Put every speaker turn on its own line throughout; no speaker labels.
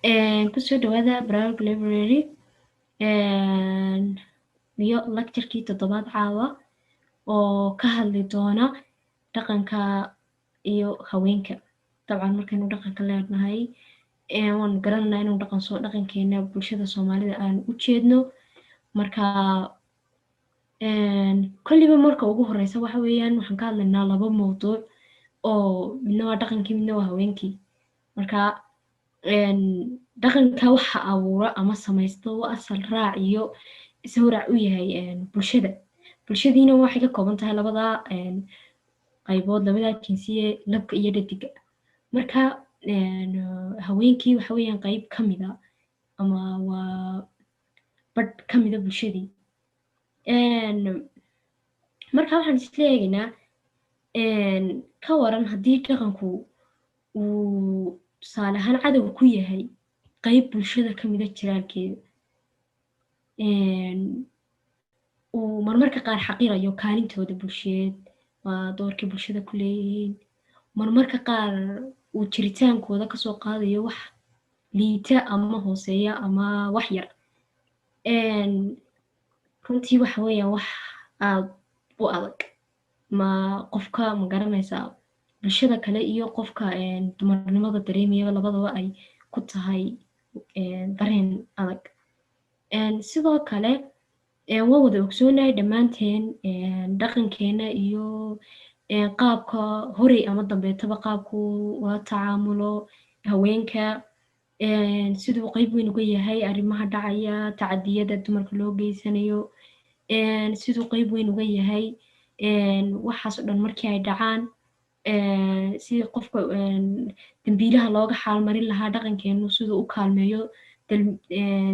Kusoo dhawaada Baraarug Library iyo lecturekii toddobaad caawa oo ka hadli doona dhaqanka iyo haweenka. Dabcan markaynu dhaqanka leenahay, waanu garananaa inuu dhaqan soo dhaqankeena bulshada Soomaalida aan u jeedno. Marka kolliba marka ugu horeysa waxa weeyaan waxaan ka hadlaynaa laba mowduuc oo midna waa dhaqankii, midna waa haweenkii. Marka dhaqanka waxa abuura ama samaysta oo asal raac iyo sawrac u yahay bulshada. Bulshadiina waxay ka kooban tahay labada qaybood, labada jinsiye, labka iyo dhadiga. Marka haweenkii waxa weeyaan qayb ka mida ama waa badh ka mida bulshadii. Marka waxaan isla eegaynaa, ka waran haddii dhaqanku uu tusaale ahaan cadow ku yahay qayb bulshada ka mida jiraalkeeda, uu marmarka qaar xaqirayo kaalintooda bulsheed, waa doorkii bulshada ku leeyihiin, marmarka qaar uu jiritaankooda kasoo qaadayo wax liita ama hooseeya ama wax yar. Runtii waxa weeyaan wax aad u adag ma qofka ma garanaysaa bulshada kale iyo qofka dumarnimada dareemayaba labadaba ay ku tahay dareen adag. Sidoo kale waan wada ogsoonahay dhammaanteen dhaqankeena iyo qaabka horey ama dambeetaba qaabku ula tacaamulo haweenka, siduu qeyb weyn uga yahay arrimaha dhacaya, tacadiyada dumarka loo geysanayo, siduu qeyb weyn uga yahay waxaas oo dhan markii ay dhacaan, sidii qofka dambiilaha looga xaalmarin lahaa, dhaqankeenu siduu u kaalmeeyo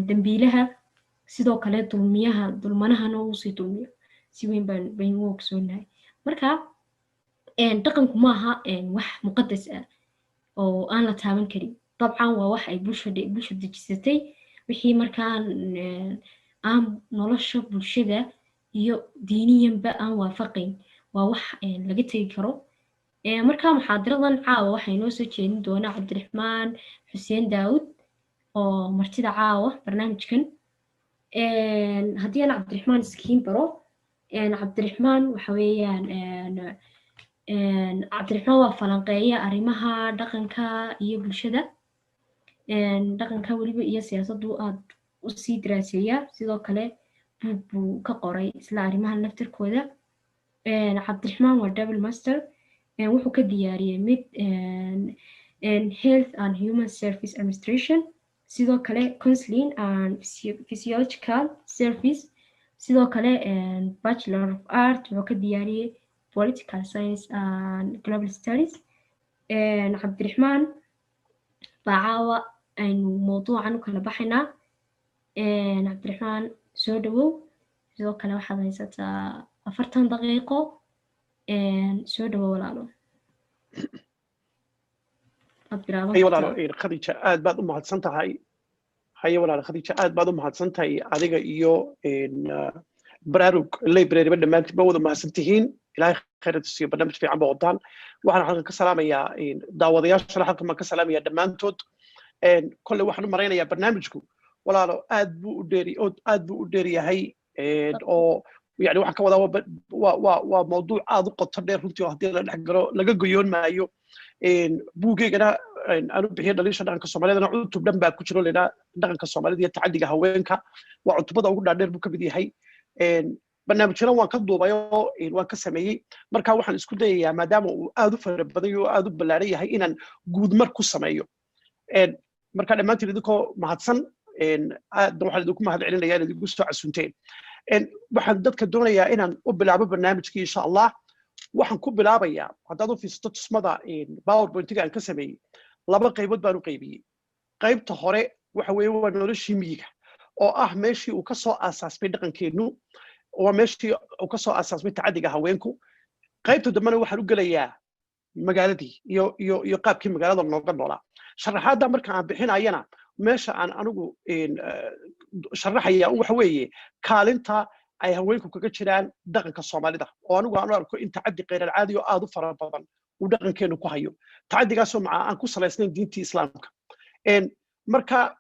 dambiilaha, sidoo kale dulmiyaha dulmanahana uu sii dulmiyo, si weyn baan baynu u ogsoonahay. Marka dhaqanku maaha wax muqadas ah oo aan la taaban karin. Dabcan waa wax ay bulsha dejisatay, wixii markaan aan nolosha bulshada iyo diiniyanba aan waafaqayn waa wax laga tegi karo. Marka muxaadaradan caawa waxaa inoo soo jeedin doonaa Cabdiraxmaan Xuseen Daawud oo martida caawa barnaamijkan. Haddii aan Cabdiraxmaan iskiin baro, Cabdiraxmaan waxa weeyaan Cabdiraxmaan waa falanqeeya arrimaha dhaqanka iyo bulshada, dhaqanka weliba iyo siyaasaddu aad u sii daraaseeya. Sidoo kale buug buu ka qoray isla arrimahan laftirkooda. Cabdiraxmaan waa double master, wuxuu ka diyaariyey mid Health and Human Service Administration, sidoo kale Counseling and Physiological Service, sidoo kale Bachelor of Art wuxuu ka diyaariyey Political Science and Global Studies. Cabdiraxmaan baa caawa aynu mowduucan u kala baxaynaa. Cabdiraxmaan, soo dhawow. Sidoo kale waxaad haysataa 40 daqiiqo. Soo dhawow walaalo. Waad bilaaban
Haye walaalo.
kartaa.
Khadiija, aad baad u mahadsan tahay. Haye walaalo Khadiija, aad baad u mahadsan tahay adiga iyo Baraarug Library ba, dhammaantiin ba wada mahadsan tihiin. Ilaahay khayr siiyo, barnaamij fiican ba wadaan. Waxaan halkan ka salaamayaa daawadayaashana, halkan baan ka salaamayaa dhammaantood. Kolley waxaan u maraynayaa barnaamijku, walaalo, aad buu u dheeri, aad buu u dheer yahay, oo yani waxaan ka wadaa waa mawduuc aad u qoto dheer runtii, oo haddii la dhex galo laga goyoon maayo. Buuggeygana aan u bixiyo Dhaliisha Dhaqanka Soomaalidana cutub dhan baa ku jiro laydhaa Dhaqanka Soomaalida iyo Tacadiga Haweenka. Waa cutubada ugu dhaadheer buu ka mid yahay. Barnaamijyana waan ka duubay oo waan ka sameeyey. Marka waxaan isku dayayaa, maadaama uu aad u fara badan yahay oo aad u ballaaran yahay, inaan guudmar ku sameeyo. Marka dhammaantiin idinkoo mahadsan, aadna waxaan idinku mahad celinayaa inaad igu soo casunteen. Waxaan dadka doonayaa inaan u bilaabo barnaamijkii insha Allah. Waxaan ku bilaabayaa, haddaad u fiirsato tusmada PowerPointiga aan ka sameeyey, laba qaybood baan u qaybiyey. Qaybta hore waxa weeye waa noloshii miyiga, oo ah meeshii uu ka soo aasaasmay dhaqankeennu, waa meeshii uu ka soo aasaasmay tacadiga haweenku. Qaybta dambena waxaan u gelayaa magaaladii iyo qaabkii magaalada looga noolaa. Sharaxaadda marka aan bixinayana, meesha aan anigu sharaxaya waxa weeye kaalinta ay haweenku kaga jiraan dhaqanka Soomaalida, oo anigu aan u arko in tacaddi kheyral caadi oo aad u fara badan uu dhaqankeenu ku hayo, tacaddigaasoo maca aan ku salaysnayn diintii Islaamka. Marka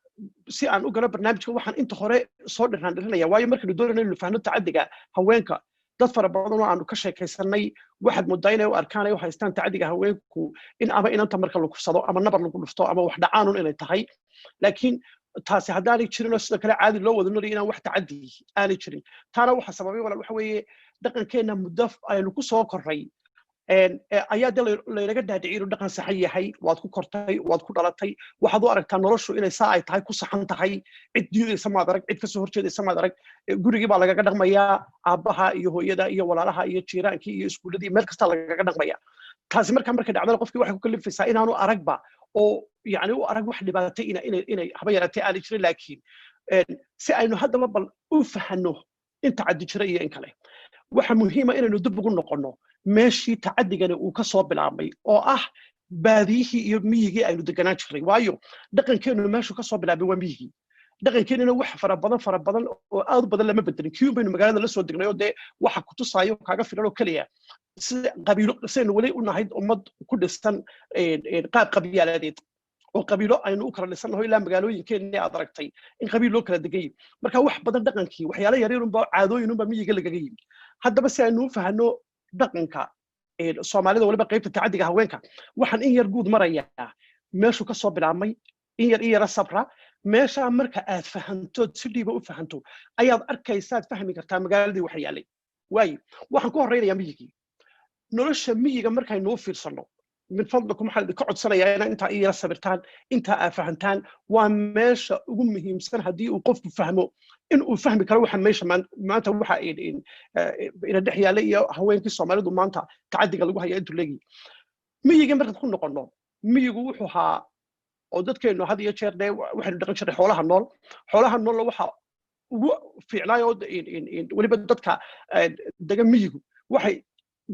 si aan u galo barnaamijka, waxaan inta hore soo dhiraan dhirinaya, waayo markaynu doonayno inaynu fahno tacadiga haweenka, dad fara badan oo aanu ka sheekaysanay waxaad moodaa inay u arkaan ay u haystaan tacadiga haweenku in ama inanta marka lagu kufsado ama nabar lagu dhufto ama wax dhacaanun inay tahay. Laakiin taasi haddaanay jirin oo sidoo kale caadi loo wada nolaya, inaan wax tacadi aanay jirin. Taana waxa sababay, walaal, waxa weeye dhaqankeenna muddo aynu ku soo korray ayaa de laynaga dhaadhiciyay inuu dhaqan saxan yahay. Waad ku kortay, waad ku dhalatay, waxaad u aragtaa noloshu inay saa ay tahay ku saxan tahay. Cid diidaysa maad arag, cid kasoo horjeedaysa maad arag. Gurigii baa lagaga dhaqmayaa, aabbaha iyo hooyada iyo walaalaha iyo jiiraankii iyo iskuuladii, meel kastaa lagaga dhaqmaya. Taasi markaa markay dhacdana, qofkii waxay ku kalifaysaa inaanu aragba oo yani u arag wax dhibaatay inay haba yaraatee aanay jirin. Laakiin si aynu haddaba bal u fahanno in tacaddi jira iyo in kale, waxa muhiima inaynu dib ugu noqonno meeshii tacadigani uu ka soo bilaabmay, oo ah baadiyihii iyo miyigii aynu deganaan jirnay. Waayo dhaqankeennu meeshuu ka soo bilaabmay waa miyigii. Dhaqankeenina wax fara badan fara badan oo aad u badan lama bedelin, kiyun baynu magaalada la soo degnay. Oo dee waxa kutusaayo kaaga filan oo keliya sida qabiilo sidaynu weli u nahay ummad ku dhisan qaab qabyaaladeed, oo qabiilo aynu u kala dhisannaho, ilaa magaalooyinkeenni aad aragtay in qabiil loo kala degan yahay. Marka wax badan dhaqankii, waxyaalo yaryarunba, caadooyinunba miyiga lagaga yimi. Haddaba si aynu u fahanno dhaqanka Soomaalida, waliba qaybta tacadiga haweenka, waxaan in yar guud marayaa meeshuu ka soo bilaabmay. In yar in yara sabra. Meeshaa marka aad fahantood si dhiiba u fahanto ayaad arkaysaad fahmi kartaa magaaladii waxa yaalay. Waayo waxaan ku horreynayaa miyigii. Nolosha miyiga markaynu u fiirsanno, min fadlikum waxaan idinka codsanayaa inaa intaa i yara sabirtaan, intaa aad fahantaan. Waa meesha ugu muhiimsan. Haddii uu qofku fahmo, in uu fahmi karo waxa meesha maanta waxa ina dhex yaalla iyo haweenkii Soomaalidu maanta tacadiga lagu haya intuu leegiyi. Miyiga markaad ku noqonno, miyigu wuxuu ahaa oo dadkeennu had iyo jeer dee waxaynu dhaqan jirnay xoolaha nool. Xoolaha noolna waxa ugu fiicnaay oo weliba dadka dega miyigu waxay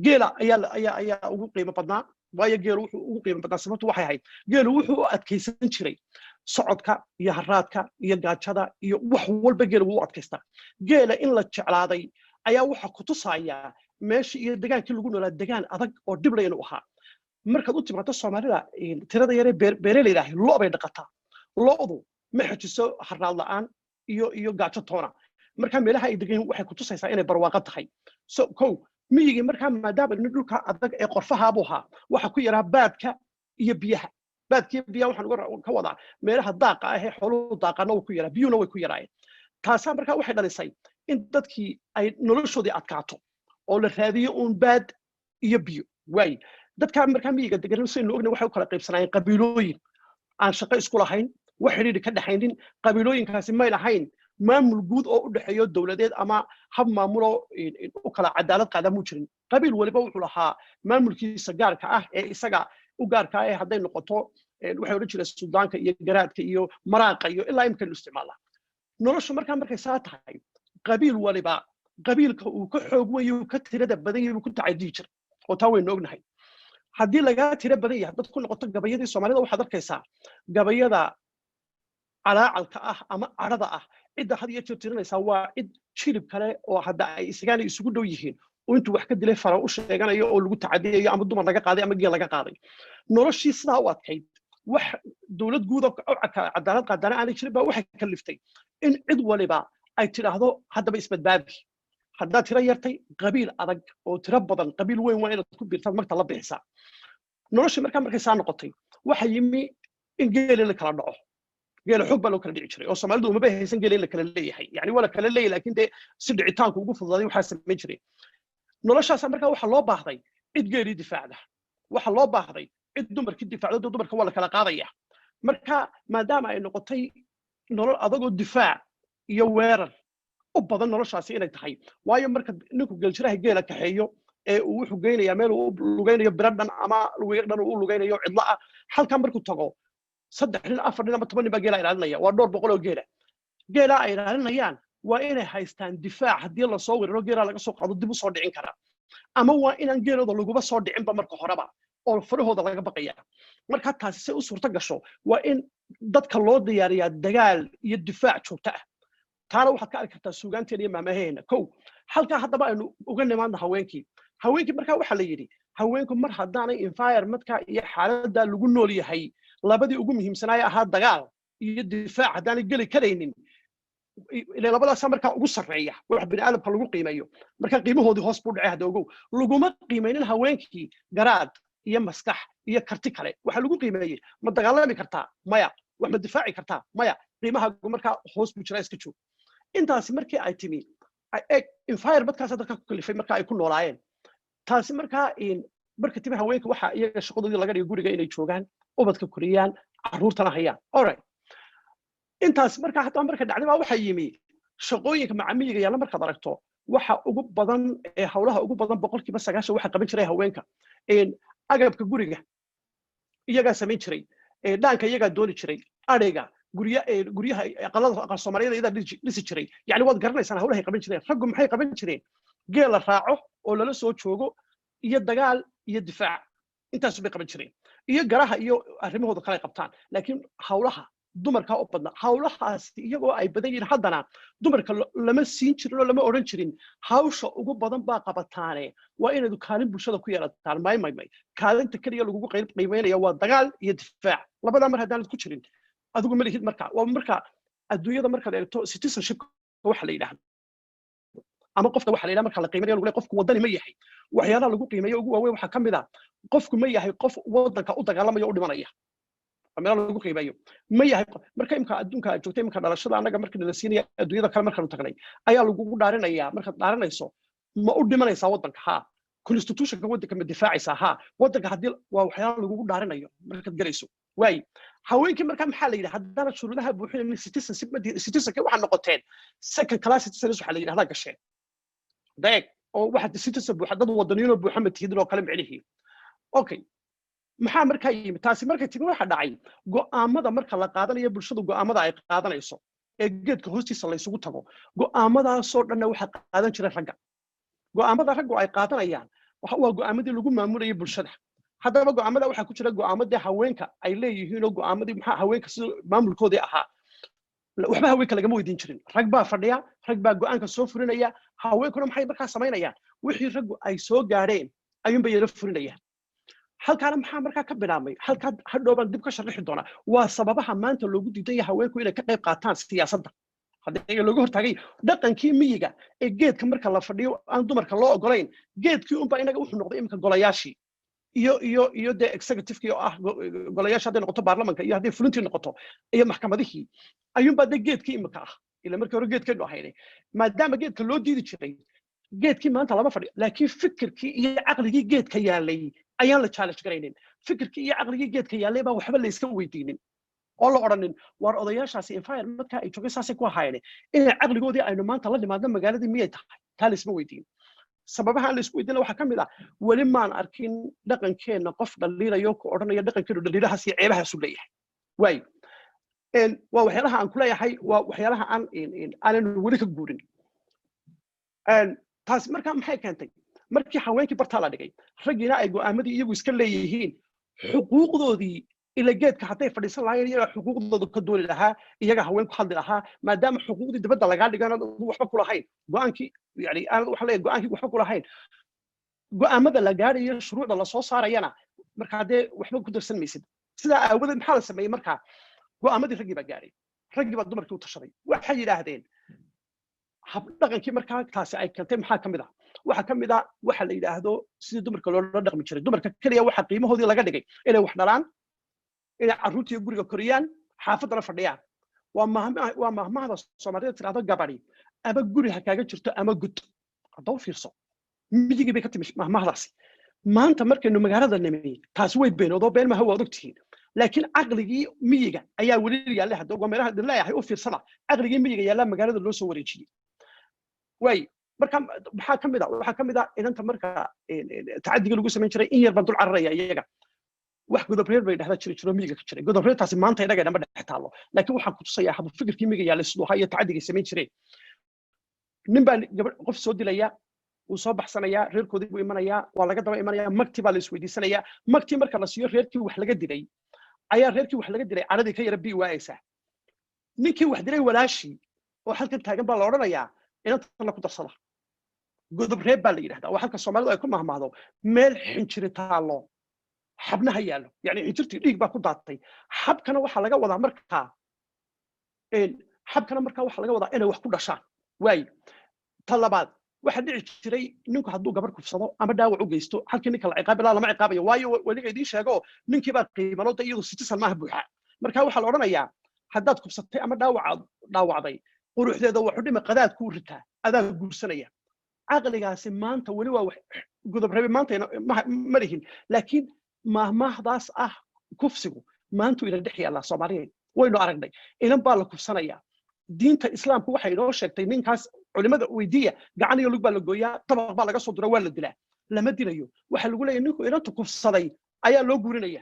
geela ayaa ugu qiimo badnaa. Waayo geelu wuxuu ugu qiimo badnaa, sababtu waxay ahayd geelu wuxuu u adkaysan jiray socodka iyo haraadka iyo gaajada iyo wax walba. Geelu wuu u adkaystaa. Geela in la jeclaaday ayaa waxa ku tusayaa meeshii iyo degaankii lagu noolaa degaan adag oo dhib leh inuu ahaa. Markaad u timaado Soomaalida tirada yaree beeraleyda ahi, lo' bay dhaqataa. Lo'du ma xejiso haraad la'aan iyo gaajo toona. Marka meelaha ay degan yihiin waxay ku tusaysaa inay barwaaqo tahay. So kow, miyigii markaa maadaama nin dhulka adag ee qorfaha buu ahaa, waxa ku yaraa baadka iyo biyaha. Baadka iyo biyaha waxaan uga ka wadaa meelaha daaqa ah ee xooluhu daaqana wuu ku yaraa, biyuhuna way ku yaraayeen. Taasaa markaa waxay dhalisay in dadkii ay noloshoodii adkaato oo la raadiyo uun baad iyo biyo. Waayo dadka markaa miyiga degan, sidaynu ognahay, waxay u kala qaybsanaayeen qabiilooyin aan shaqo isku lahayn, wax xidhiidhi ka dhexaynin. Qabiilooyinkaasi may lahayn maamul guud oo u dhexeeyo dowladeed ama hab maamuloo u kala cadaalad qaada muu jirin. Qabiil waliba wuxuu lahaa maamulkiisa gaarka ah ee isaga u gaarka ah, ee hadday noqoto waxay odhan jireen suldaanka iyo garaadka iyo maraaqa iyo ilaa imkanu isticmaalaa. Noloshu markaa markay saa tahay, qabiil waliba qabiilka uu ka xoog weyn uu ka tirada badan yahay buu ku tacadiyi jiray, oo taa waynu ognahay. Haddii lagaa tiro badan yahay, dad ku noqoto gabayadii Soomaalida, waxaad arkaysaa gabayada calaacalka ah ama cadhada ah, cidda had iyo jeer tirinaysaa waa cid jilib kale oo hadda ay isagaana isugu dhow yihiin, oo intuu wax ka dilay fara u sheeganayo oo lagu tacadiyayo ama dumar laga qaaday ama geel laga qaaday. Noloshii sidaa u adkayd, wax dowlad guud oo cadaalad qaadana aanay jirin baa waxay kaliftay in cid waliba ay tidhaahdo haddaba isbadbaadi. Haddaad tiro yartay, qabiil adag oo tiro badan, qabiil weyn waa inaad ku biirtaad magta la bixisaa. Noloshii markaa markay saa noqotay, waxa yimi in geeli la kala dhaco. Geela xoog baa loo kala dhici jiray, oo Soomaalidu umaba haysan geela in la kala leeyahay. Yani waa la kala leeyahay, laakiin dee si dhicitaanku ugu fududaaday waxaa samayn jiray. Noloshaasa markaa waxaa loo baahday cid geelii difaacda, waxaa loo baahday cid dumarkii difaacda. Dee dumarka waa la kala qaadaya. Marka maadaama ay noqotay nolol adagoo difaac iyo weerar u badan noloshaasi inay tahay, waayo marka ninku geeljiraha geela kaxeeyo ee uu wuxuu geynayaa meel uu lugaynayo biro dhan ama wiiq dhan uu u lugaynayo cidlo ah, halkan markuu tago 3 nin, 4 nin ama 10 nin baa geela ilaalinaya. Waa dhowr boqol oo geela. Geela ay ilaalinayaan waa inay haystaan difaac haddii lasoo weeraro geela laga soo qaado dib u soo dhicin kara, ama waa inaan geelooda laguba soo dhicinba marka horeba oo farahooda laga baqaya. Marka taasi si u suurto gasho, waa in dadka loo diyaariyaa dagaal iyo difaac joogto ah. Taana waxaad ka arki kartaa suugaanteena iyo maamaheena. Kow, halkaa haddaba aynu uga nimaadno haweenkii. Haweenkii markaa waxaa la yidhi, haweenku mar haddaanay environmentka iyo xaaladda lagu nool yahay labadii ugu muhiimsanaaya ahaa dagaal iyo difaac haddaanay geli karaynin, ilaa labadaasaa markaa ugu sarreeya wax bini aadamka lagu qiimeeyo, marka qiimahoodii hoos buu dhacay. Hadda ogow, laguma qiimeynin haweenkii garaad iyo maskax iyo karti kale. Waxaa lagu qiimeeyey: ma dagaalami kartaa? Maya. Wax ma difaaci kartaa? Maya. Qiimahaagu markaa hoos buu jiraa, iska joog. Intaasi markii ay timi, environmentkaasa dadka ku kalifay marka ay ku noolaayeen. Taasi markaa marka timi, haweenka waxa iyaga shaqadoodii laga dhigay guriga inay joogaan, ubadka koriyaan, carruurtana hayaan. Alright, intaas markaa haddaba marka dhacday baa waxaa yimi shaqooyinka macamiyiga yaalla. Markaad aragto, waxa ugu badan ee hawlaha ugu badan, 90% waxa qaban jiray haweenka. Agabka guriga iyagaa samayn jiray, dhaanka iyagaa dooni jiray, adhiga, gurya, guryaha, aqalada, aqal Soomaaliyada iyadaa dhisi jiray. Yani waad garanaysaan hawlahay qaban jireen. Raggu maxay qaban jireen? Geel la raaco oo lala soo joogo iyo dagaal iyo difaac, intaasu bay qaban jireen, iyo garaha iyo arrimahooda kale ay qabtaan. Laakiin hawlaha dumarkaa u badna. Hawlahaasi iyagoo ay badan yihiin, haddana dumarka lama siin jirin oo lama odhan jirin hawsha ugu badan baa qabataane, waa inaad kaalin bulshada ku yeelataan. May, may, may. Kaalinta keliya lagugu qiimeynaya waa dagaal iyo difaac. Labadaa mar haddaanad ku jirin, adigu ma lihid. Marka waa marka adduunyada markaad eegto citizenship waxa la yidhaahdo ama qofka waxa la yidhaha marka la qiimeynaya, lagu leeyahay qofku waddani ma yahay, waxyaalaha lagu qiimeeyo ugu waaweyn waxaa ka mid ah qofku ma yahay qof waddanka u dagaalamaya, u dhimanaya. Waa meelo lagu qiimeeyo ma yahay. Marka imka adduunka aad joogtay, imka dhalashada annaga marka nala siinaya adduunyada kale markaanu tagnay ayaa lagugu dhaarinayaa. Markaad dhaaranayso, ma u dhimanaysaa waddanka? Haa. Constitutionka waddanka ma difaacaysaa? Haa. Waddanka haddii waa waxyaala lagugu dhaarinayo markaad galayso. Waay, haweenkii marka maxaa la yidhi? Haddaanad shuruudaha buuxinaynin, citizenship ma citizenka waxaa noqoteen second class citizens waxaa la yidhahdaa gasheen deeg oo waxaad citizen buuxa, dad wadaniyiinoo buuxa ma tihidin oo kale micnihii. Okay, maxaa markaa yimi? Taasi markay timi, waxa dhacay go'aamada marka la qaadanayo, bulshadu go'aamada ay qaadanayso ee geedka hoostiisa la isugu tago, go'aamadaasoo dhanna waxaa qaadan jiray ragga. Go'aamada raggu ay qaadanayaan waa go'aamadii lagu maamulayay bulshada. Haddaba go'aamada waxaa ku jira go'aamadii haweenka ay leeyihiin oo go'aamadii maxaa haweenka sida maamulkoodii ahaa, waxba haweenka lagama weydiin jirin. Rag baa fadhiya, rag baa go'aanka soo fulinaya. Haweenkuna maxay markaa samaynayaan? Wixii raggu ay soo gaadheen ayuunbay yala fulinayaan. Halkaana maxaa markaa ka bilaabmay? Halkaa hadhow baan dib ka sharixi doonaa. Waa sababaha maanta loogu diidan yahay haweenku inay ka qayb qaataan siyaasadda. Haddii looga hortaagay dhaqankii miyiga ee geedka marka la fadhiyo aan dumarka loo ogolayn, geedkii unbaa inaga wuxuu noqday iminka golayaashii iyo dee executive-kii oo ah golayaasha, hadday noqoto baarlamanka iyo hadday fulintii noqoto iyo maxkamadihii, ayuunbaa dee geedkii imika ah. Ila markii hore geedkaynu ahaynay, maadaama geedka loo diidi jiray, geedkii maanta lama fadhiyo, laakiin fikirkii iyo caqligii geedka yaalay ayaan la challenge garaynin. Fikirkii iyo caqligii geedka yaalay baa waxba la iska weydiinin oo la odhanin waar odayaashaasi environmentka ay joogay saasay ku ahaayeen, inay caqligoodii aynu maanta la nimaadno magaaladii miyay tahay? Taa la isma weydiin. Sababaha aan la isku weydiina waxaa ka mid ah weli maan arkin dhaqankeenna qof dhaliilayo ku odhanaya dhaqankeenu dhaliilahaas iyo ceebahaasu leeyahay. Waayo, waa waxyaalaha aan kuleeyahay, waa waxyaalaha aan aanan weli ka guurin. Taasi markaa maxay keentay? Markii haweenkii bartaa la dhigay, raggiina ay go'aamadii iyagu iska leeyihiin, xuquuqdoodii ila geedka hadday fadhiisan lahaayeen iyagaa xuquuqdooda ka dooni lahaa, iyagaa haweenku hadli lahaa. Maadaama xuquuqdii dibadda lagaa dhigo, aanad waxba ku lahayn go'aankii, yani aanad waxa leeyahay go'aankii waxba ku lahayn, go'aamada la gaadhayo, shuruucda lasoo saarayana markaa dee waxba ku darsan maysid. Sidaa aawadeed maxaa la sameeyey? Markaa go'aamadii raggii baa gaadhay, raggii baa dumarkii u tashaday. Waxay yidhaahdeen habdhaqankii markaa taasi ay keentay maxaa ka mid ah? Waxaa ka mid ah waxa la yidhaahdo sidii dumarka loola dhaqmi jiray. Dumarka keliya waxa qiimahoodii laga dhigay inay wax dhalaan, inay carruurtii guriga koriyaan, xaafaddana fadhiyaan. Waa mahmahda Soomaalida tidhahdo gabadhi ama guri ha kaaga jirto ama gud. Haddaba fiirso, miyigii bay ka timi mahmahdaasi. Maanta markaynu magaalada nimi taasi way beenoodoo been maha, waad ogtihiin, laakiin caqligii miyiga ayaa weli yaallay. Hadda waa meelaha idin leeyahay u fiirsada, caqligii miyiga yaallaa magaalada loo soo wareejiyey. Waay, marka maxaa ka mid ah? Waxaa ka mid ah inanta marka tacadiga lagu samayn jiray, in yar baan dul cararaya iyaga, wax godobreer bay dhahdaa jiri jiro miyiga ka jiray. Godobreertaasi maanta inaga dhanba dhex taallo, laakiin waxaan ku tusayaa habu fikirkii miyiga yaallay siduu ahaa iyo tacadigay samayn jireen. Nin baa gabadh qof soo dilaya, wuu soo baxsanayaa, reerkoodii buu imanayaa, waa laga daba imanayaa, magtii baa la isweydiisanayaa. Magtii marka la siiyo reerkii wax laga dilay, ayaa reerkii wax laga dilay cadhadii ka yara bii waayeysaa. Ninkii wax dilay walaashii oo halkan taagan baa la odhanayaa inantana ku darsada. Godob reeb baa la yidhahdaa. Waa halka Soomaalidu ay ku mahmaahdo meel xinjiri taallo xabnaha yaallo, yani xinjirtii dhiig baa ku daatay, xabkana waxaa laga wadaa markaa Xabkana markaa waxaa laga wadaa inay wax ku dhashaan. Waayo, ta labaad waxaa dhici jiray, ninku hadduu gabar kufsado ama dhaawac u geysto, halkii ninka la ciqaabi lahaa lama ciqaabayo. Waayo, weliga idiin sheego, ninkii baa qiimalo de, iyadu citizen maaha buuxa. Marka waxaa la odhanayaa, haddaad kufsatay ama dhaawacaad dhaawacday, quruxdeeda waxu dhimi, qadaad kuu ritaa, adaa guursanaya. Caqligaasi maanta weli waa wax godob rabe maanta ma lihin, laakiin maahmaahdaas ah kufsigu maantuu ina dhex yaallaa. Soomaaliyeed, waynu aragnay, inan baa la kufsanayaa. Diinta Islaamku waxay inoo sheegtay ninkaas, culimada weydiiya, gacan iyo lug baa la gooyaa, dabaq baa laga soo dura, waa la dilaa. Lama dilayo. Waxaa lagu leeyahay ninku inanta kufsaday ayaa loo guurinaya.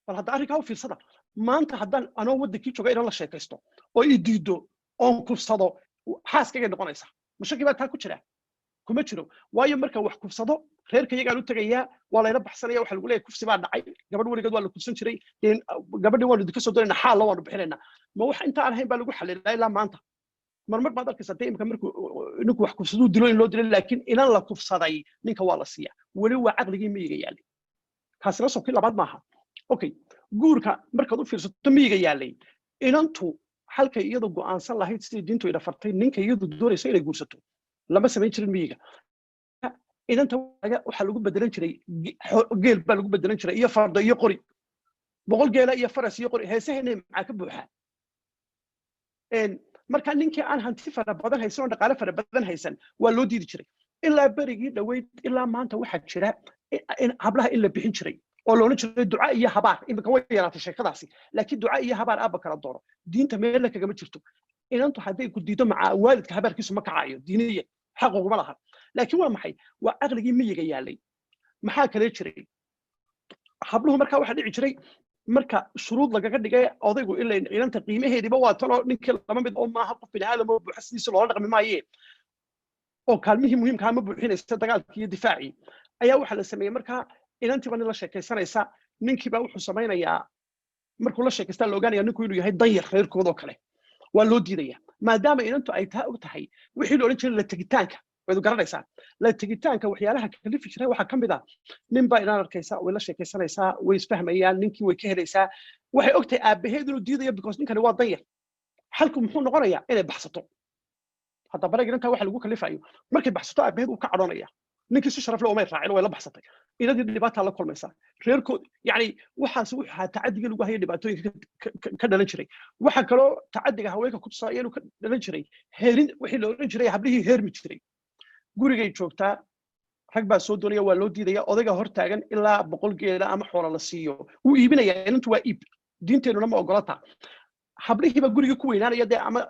Bal hadda arrinkaa u fiirsada. Maanta haddaan anoo waddankii jooga inan la sheekaysto oo i diido oon kufsado, xaaskaygay noqonaysaa. Mashaki baa taa ku jira? Kuma jiro. Waayo, marka wax kufsado, reerka iyagaan u tegayaa, waa layla baxsanaya. Waxa lagu leeyahay kufsi baa dhacay, gabadh weligeed waa la kufsan jiray, gabadhii waanu idinka soo doonayna, xaalla waanu bixinaynaa. Ma wax inta aan ahayn baa lagu xalilaa ilaa maanta? Marmar baad arkaysaa dee imika markuu ninku wax kufsaduu dilo in loo dilo, laakiin inan la kufsaday ninka waa la siiya. Weli waa caqligii miyiga yaalay. Kaasina soo kii labaad maaha? Okay, guurka markaad u fiirsato miyiga yaalay, inantu halkay iyadu go'aansan lahayd sidii diintu ina fartay ninka iyadu doonaysa inay guursato, lama samayn jirin miyiga. Inanta waxaa lagu bedelan jiray geel baa lagu bedelan jiray, iyo fardo iyo qori, 100 geela iyo faras iyo qori. Heesaheena maxaa ka buuxa? Marka ninkii aan hanti fara badan haysan oo dhaqaale fara badan haysan waa loo diidi jiray. Ilaa berigii dhoweyd ilaa maanta waxaa jira in hablaha in la bixin jiray oo la odhan jiray duca iyo habaar. Imika way yaraatay sheekadaasi, laakiin duca iyo habaar aabba kala dooro, diinta meella kagama jirto. Inantu hadday ku diido, maca waalidka habaarkiisu ma kacayo, diiniya xaq uguma laha. Laakiin waa maxay? Waa caqligii miyiga yaalay. Maxaa kale jiray? Habluhu markaa waxaa dhici jiray marka shuruud lagaga dhigay odaygu, ila inanta qiimaheediiba waa tanoo ninkii lama mid oo maaha, qof bini aadam oo buuxa sidiisa loola dhaqmi maaye, oo kaalmihii muhiimkaa ma buuxinaysa, dagaalkii iyo difaacii ayaa waxaa la sameeyey. Markaa inantiiba nin la sheekaysanaysa, ninkiiba wuxuu samaynayaa, markuu la sheekaystaa la ogaanaya ninku inuu yahay danyar reerkoodoo kale, waa loo diidaya. Maadaama inantu ay taa og tahay, wixii la odhan jiray la tegitaanka waad garanaysaa. La tegitaanka waxyaalaha kalifi jiray waxaa ka mid ah, nin baa inaan arkaysa, way la sheekaysanaysaa, way isfahmayaan, ninkii way ka helaysaa, waxay og tahay aabbaheed inuu diidayo because ninkani waa danyar. Xalku muxuu noqonayaa? Inay baxsato. Hadda barag inantaa waxa lagu kalifayo, markay baxsato aabbaheed uu ka cadhoonaya, ninkii si sharaf leh umay raacin, way la baxsatay, inadii dhibaataa la kulmaysaa reerkood. Yacni waxaas wuxuu ahaa tacaddigii lagu hayay, dhibaatooyinka ka dhalan jiray. Waxaa kaloo tacaddiga haweenka ku tusaa inuu ka dhalan jiray heerin, wixii la odhan jiray hablihii heermi jiray. Gurigay joogtaa, rag baa soo doonaya, waa loo diidaya, odayga hor taagan ilaa 100 geela ama xoola la siiyo. Wuu iibinaya inantu, waa iib, diinteennuna ma ogolata. Hablihiiba gurigii ku weynaanaya dee, ama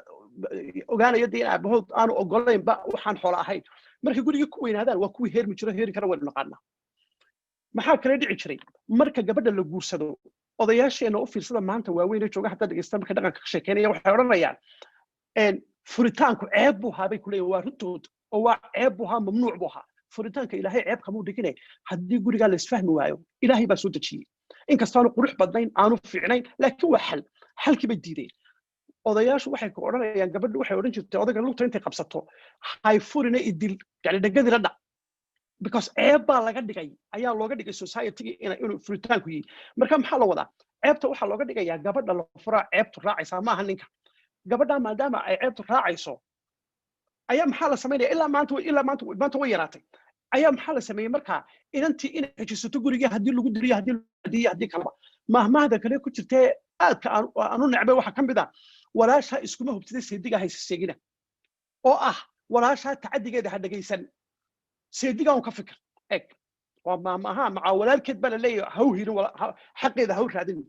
ogaanaya dee in aabahood aanu ogolaynba waxaan xoola ahayn. Markay gurigii ku weynaadaan waa kuwii heermi jiro, heeri kara waynu naqaanaa. Maxaa kale dhici jiray marka gabadha la guursado? Odayaasheena u fiirsada maanta waaweyn ee jooga, haddaad dhegeystaan markay dhaqanka ka sheekeynaya, waxay odhanayaan furitaanku ceeb buu ahaa bay kuleeyihin. Waa runtood oo waa ceeb buu ahaa, mamnuuc buu ahaa furitaanka. Ilaahay ceeb kamuu dhigine, haddii gurigaa la isfahmi waayo, Ilaahay baa soo dejiyey. Inkastaanu qurux badnayn, aanu fiicnayn, laakiin waa xal. Xalkii bay diideen odayaashu. Waxay ku odhanayaan, gabadhu waxay odhan jirtay odayga lugta intay qabsato, "Hay furina, idil, yani dhegadii la dhac," because ceeb baa laga dhigay, ayaa looga dhigay society inuu furitaanku yihi. Marka maxaa la wadaa? Ceebta waxaa looga dhigayaa gabadha la furaa ceebtu raacaysaa, maaha ninka. Gabadha maadaama ay ceebtu raacayso ayaa maxaa la samaynaya? Ilaa maanta, ilaa maanta, maanta way yaraatay, ayaa maxaa la sameeyey markaa? Inantii inay xejisato gurigii, haddii lagu diliyo, haddii lagu haddii kaleba. Mahmahda kale ku jirtee aadka aan u necbay waxaa ka mid ah, "Walaashaa iskuma hubtida, seediga hayse seegina," oo ah walaashaa tacadigeeda ha dhegaysan, seediga un ka fikir. Eg, waa maamaha macaa walaalkeed baa la leeyahay haw hirin, xaqeeda haw raadin.